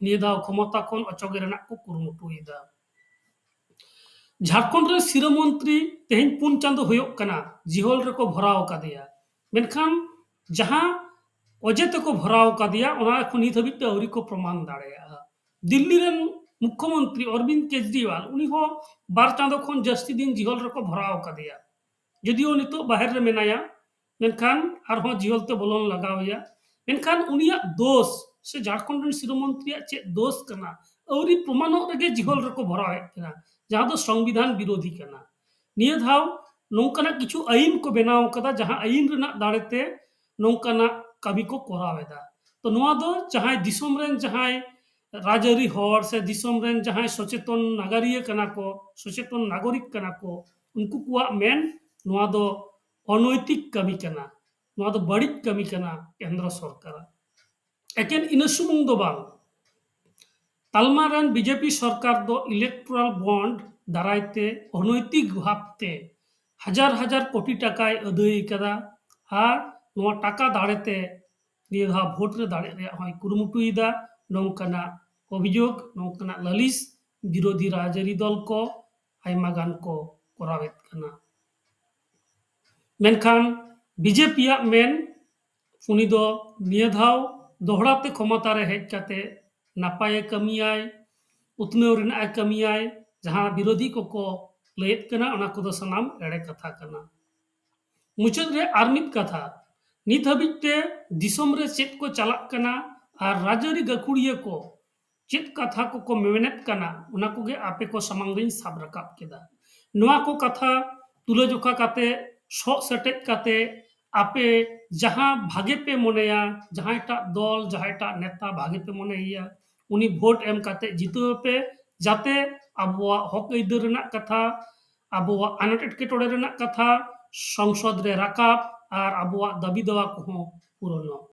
ᱱᱤᱭᱟᱹ ᱫᱷᱟᱣ ᱠᱷᱚᱢᱚᱛᱟ ᱠᱷᱚᱱ ᱚᱪᱚᱜ ᱨᱮᱱᱟᱜ ᱠᱚ ᱠᱩᱨᱩᱢᱩᱴᱩᱭᱮᱫᱟ᱾ ᱡᱷᱟᱲᱠᱷᱚᱸᱰ ᱨᱮ ᱥᱤᱨᱟᱹ ᱢᱚᱱᱛᱨᱤ ᱛᱮᱦᱮᱧ ᱯᱩᱱ ᱪᱟᱸᱫᱚ ᱦᱩᱭᱩᱜ ᱠᱟᱱᱟ, ᱡᱤᱦᱚᱞ ᱨᱮᱠᱚ ᱵᱷᱚᱨᱟᱣ ᱟᱠᱟᱫᱮᱭᱟ, ᱢᱮᱱᱠᱷᱟᱱ ᱡᱟᱦᱟᱸ ᱚᱡᱮ ᱛᱮᱠᱚ ᱵᱷᱚᱨᱟᱣ ᱟᱠᱟᱫᱮᱭᱟ ᱚᱱᱟ ᱮᱠᱷᱚᱱ ᱱᱤᱛ ᱦᱟᱹᱵᱤᱡ ᱛᱮ ᱟᱹᱣᱨᱤ ᱠᱚ ᱯᱨᱚᱢᱟᱱ ᱫᱟᱲᱮᱭᱟᱜᱼᱟ᱾ ᱫᱤᱞᱞᱤ ᱨᱮᱱ ᱢᱩᱠᱷᱭᱚᱢᱚᱱᱛᱨᱤ ᱚᱨᱵᱤᱱᱫ ᱠᱮᱡᱨᱤᱣᱟᱞ, ᱩᱱᱤ ᱦᱚᱸ ᱵᱟᱨ ᱪᱟᱸᱫᱚ ᱠᱷᱚᱱ ᱡᱟᱹᱥᱛᱤ ᱫᱤᱱ ᱡᱤᱦᱚᱞ ᱨᱮᱠᱚ ᱵᱷᱚᱨᱟᱣ ᱟᱠᱟᱫᱮᱭᱟ, ᱡᱩᱫᱤᱭᱳ ᱱᱤᱛᱚᱜ ᱵᱟᱦᱮᱨ ᱨᱮ ᱢᱮᱱᱟᱭᱟ, ᱢᱮᱱᱠᱷᱟᱱ ᱟᱨᱦᱚᱸ ᱡᱤᱦᱚᱞ ᱛᱮ ᱵᱚᱞᱚᱱ ᱞᱟᱜᱟᱣ ᱮᱭᱟ᱾ ᱢᱮᱱᱠᱷᱟᱱ ᱩᱱᱤᱭᱟᱜ ᱫᱳᱥ ᱥᱮ ᱡᱷᱟᱲᱠᱷᱚᱸᱰ ᱨᱮᱱ ᱥᱤᱨᱟᱹ ᱢᱚᱱᱛᱨᱤᱭᱟᱜ ᱪᱮᱫ ᱫᱳᱥ ᱠᱟᱱᱟ, ᱟᱹᱣᱨᱤ ᱯᱨᱚᱢᱟᱱᱚᱜ ᱨᱮᱜᱮ ᱡᱤᱦᱚᱞ ᱨᱮᱠᱚ ᱵᱷᱚᱨᱟᱣᱮᱫ ᱠᱟᱱᱟ, ᱡᱟᱦᱟᱸ ᱫᱚ ᱥᱚᱝᱵᱤᱫᱷᱟᱱ ᱵᱤᱨᱳᱫᱷᱤ ᱠᱟᱱᱟ᱾ ᱱᱤᱭᱟᱹ ᱫᱷᱟᱣ ᱱᱚᱝᱠᱟᱱᱟᱜ ᱠᱤᱪᱷᱩ ᱟᱹᱭᱤᱱ ᱠᱚ ᱵᱮᱱᱟᱣ ᱠᱟᱫᱟ, ᱡᱟᱦᱟᱸ ᱟᱹᱭᱤᱱ ᱨᱮᱱᱟᱜ ᱫᱟᱲᱮ ᱛᱮ ᱱᱚᱝᱠᱟᱱᱟᱜ ᱠᱟᱹᱢᱤ ᱠᱚ ᱠᱚᱨᱟᱣ ᱮᱫᱟ᱾ ᱛᱚ ᱱᱚᱣᱟ ᱫᱚ ᱡᱟᱦᱟᱸᱭ ᱫᱤᱥᱚᱢ ᱨᱮᱱ ᱡᱟᱦᱟᱸᱭ ᱨᱟᱡᱽᱟᱹᱨᱤ ᱦᱚᱲ ᱥᱮ ᱫᱤᱥᱚᱢ ᱨᱮᱱ ᱡᱟᱦᱟᱸᱭ ᱥᱚᱪᱮᱛᱚᱱ ᱱᱟᱜᱟᱨᱤᱭᱟᱹ ᱠᱟᱱᱟ ᱠᱚ, ᱥᱚᱪᱮᱛᱚᱱ ᱱᱟᱜᱚᱨᱤᱠ ᱠᱟᱱᱟ ᱠᱚ, ᱩᱱᱠᱩ ᱠᱚᱣᱟᱜ ᱢᱮᱱ ᱱᱚᱣᱟ ᱫᱚ ᱚᱱᱚᱭᱛᱤᱠ ᱠᱟᱹᱢᱤ ᱠᱟᱱᱟ, ᱱᱚᱣᱟ ᱫᱚ ᱵᱟᱹᱲᱤᱡ ᱠᱟᱹᱢᱤ ᱠᱟᱱᱟ ᱠᱮᱱᱫᱨᱚ ᱥᱚᱨᱠᱟᱨᱟᱜ᱾ ᱮᱠᱮᱱ ᱤᱱᱟᱹ ᱥᱩᱢᱩᱝ ᱫᱚ ᱵᱟᱝ, ᱛᱟᱞᱢᱟ ᱨᱮᱱ ᱵᱤᱡᱮᱯᱤ ᱥᱚᱨᱠᱟᱨ ᱫᱚ electoral bond ᱫᱟᱨᱟᱭ ᱛᱮ ᱚᱱᱚᱭᱛᱤᱠ ᱵᱷᱟᱵᱽ ᱛᱮ ᱦᱟᱡᱟᱨ ᱦᱟᱡᱟᱨ ᱠᱳᱴᱤ ᱴᱟᱠᱟᱭ ᱟᱹᱫᱟᱹᱭ ᱠᱟᱫᱟ ᱟᱨ ᱱᱚᱣᱟ ᱴᱟᱠᱟ ᱫᱟᱲᱮ ᱛᱮ ᱱᱤᱭᱟᱹ ᱫᱷᱟᱣ ᱵᱷᱳᱴ ᱨᱮ ᱫᱟᱲᱮᱜ ᱨᱮᱭᱟᱜ ᱦᱚᱸᱭ ᱠᱩᱨᱩᱢᱩᱴᱩᱭᱮᱫᱟ᱾ ᱱᱚᱝᱠᱟᱱᱟᱜ ᱚᱵᱷᱤᱡᱳᱜᱽ, ᱱᱚᱝᱠᱟᱱᱟᱜ ᱞᱟᱹᱞᱤᱥ ᱵᱤᱨᱳᱫᱷᱤ ᱨᱟᱡᱽᱟᱹᱨᱤ ᱫᱚᱞ ᱠᱚ ᱟᱭᱢᱟ ᱜᱟᱱ ᱠᱚ ᱠᱚᱨᱟᱣᱮᱫ ᱠᱟᱱᱟ᱾ ᱢᱮᱱᱠᱷᱟᱱ ᱵᱤᱡᱮᱯᱤᱭᱟᱜ ᱢᱮᱱ, ᱩᱱᱤ ᱫᱚ ᱱᱤᱭᱟᱹ ᱫᱷᱟᱣ ᱫᱚᱦᱲᱟ ᱛᱮ ᱠᱷᱚᱢᱚᱛᱟ ᱨᱮ ᱦᱮᱡ ᱠᱟᱛᱮ ᱱᱟᱯᱟᱭᱮ ᱠᱟᱹᱢᱤᱭᱟᱭ, ᱩᱛᱱᱟᱹᱣ ᱨᱮᱱᱟᱜ ᱮ ᱠᱟᱹᱢᱤᱭᱟᱭ᱾ ᱡᱟᱦᱟᱸ ᱵᱤᱨᱳᱫᱷᱤ ᱠᱚᱠᱚ ᱞᱟᱹᱭᱮᱫ ᱠᱟᱱᱟ, ᱚᱱᱟ ᱠᱚᱫᱚ ᱥᱟᱱᱟᱢ ᱮᱲᱮ ᱠᱟᱛᱷᱟ ᱠᱟᱱᱟ᱾ ᱢᱩᱪᱟᱹᱫ ᱨᱮ ᱟᱨ ᱢᱤᱫ ᱠᱟᱛᱷᱟ, ᱱᱤᱛ ᱦᱟᱹᱵᱤᱡ ᱛᱮ ᱫᱤᱥᱚᱢ ᱨᱮ ᱪᱮᱫ ᱠᱚ ᱪᱟᱞᱟᱜ ᱠᱟᱱᱟ ᱟᱨ ᱨᱟᱡᱽᱟᱹᱨᱤ ᱜᱟᱹᱠᱷᱩᱲᱤᱭᱟᱹ ᱠᱚ ᱪᱮᱫ ᱠᱟᱛᱷᱟ ᱠᱚᱠᱚ ᱢᱮᱱᱮᱫ ᱠᱟᱱᱟ, ᱚᱱᱟ ᱠᱚᱜᱮ ᱟᱯᱮ ᱠᱚ ᱥᱟᱢᱟᱝ ᱨᱤᱧ ᱥᱟᱵ ᱨᱟᱠᱟᱵ ᱠᱮᱫᱟ᱾ ᱱᱚᱣᱟ ᱠᱚ ᱠᱟᱛᱷᱟ ᱛᱩᱞᱟᱹᱡᱚᱠᱷᱟ ᱠᱟᱛᱮ, ᱥᱚᱜ ᱥᱮᱴᱮᱡ ᱠᱟᱛᱮ, ᱟᱯᱮ ᱡᱟᱦᱟᱸ ᱵᱷᱟᱜᱮ ᱯᱮ ᱢᱚᱱᱮᱭᱟ, ᱡᱟᱦᱟᱸᱭᱴᱟᱜ ᱫᱚᱞ, ᱡᱟᱦᱟᱸᱭᱴᱟᱜ ᱱᱮᱛᱟ ᱵᱷᱟᱜᱮ ᱯᱮ ᱢᱚᱱᱮᱭᱮᱭᱟ, ᱩᱱᱤ ᱵᱷᱳᱴ ᱮᱢ ᱠᱟᱛᱮ ᱡᱤᱛᱟᱹᱣ ᱯᱮ, ᱡᱟᱛᱮ ᱟᱵᱚᱣᱟᱜ ᱦᱚᱠ ᱟᱹᱭᱫᱟᱹᱨ ᱨᱮᱱᱟᱜ ᱠᱟᱛᱷᱟ, ᱟᱵᱚᱣᱟᱜ ᱟᱱᱟᱴ ᱮᱴᱠᱮᱴᱚᱬᱮ ᱨᱮᱱᱟᱜ ᱠᱟᱛᱷᱟ ᱥᱚᱝᱥᱚᱫ ᱨᱮ ᱨᱟᱠᱟᱵ ᱟᱨ ᱟᱵᱚᱣᱟᱜ ᱫᱟᱹᱵᱤ ᱫᱟᱣᱟ ᱠᱚᱦᱚᱸ ᱯᱩᱨᱚᱱᱚᱜ᱾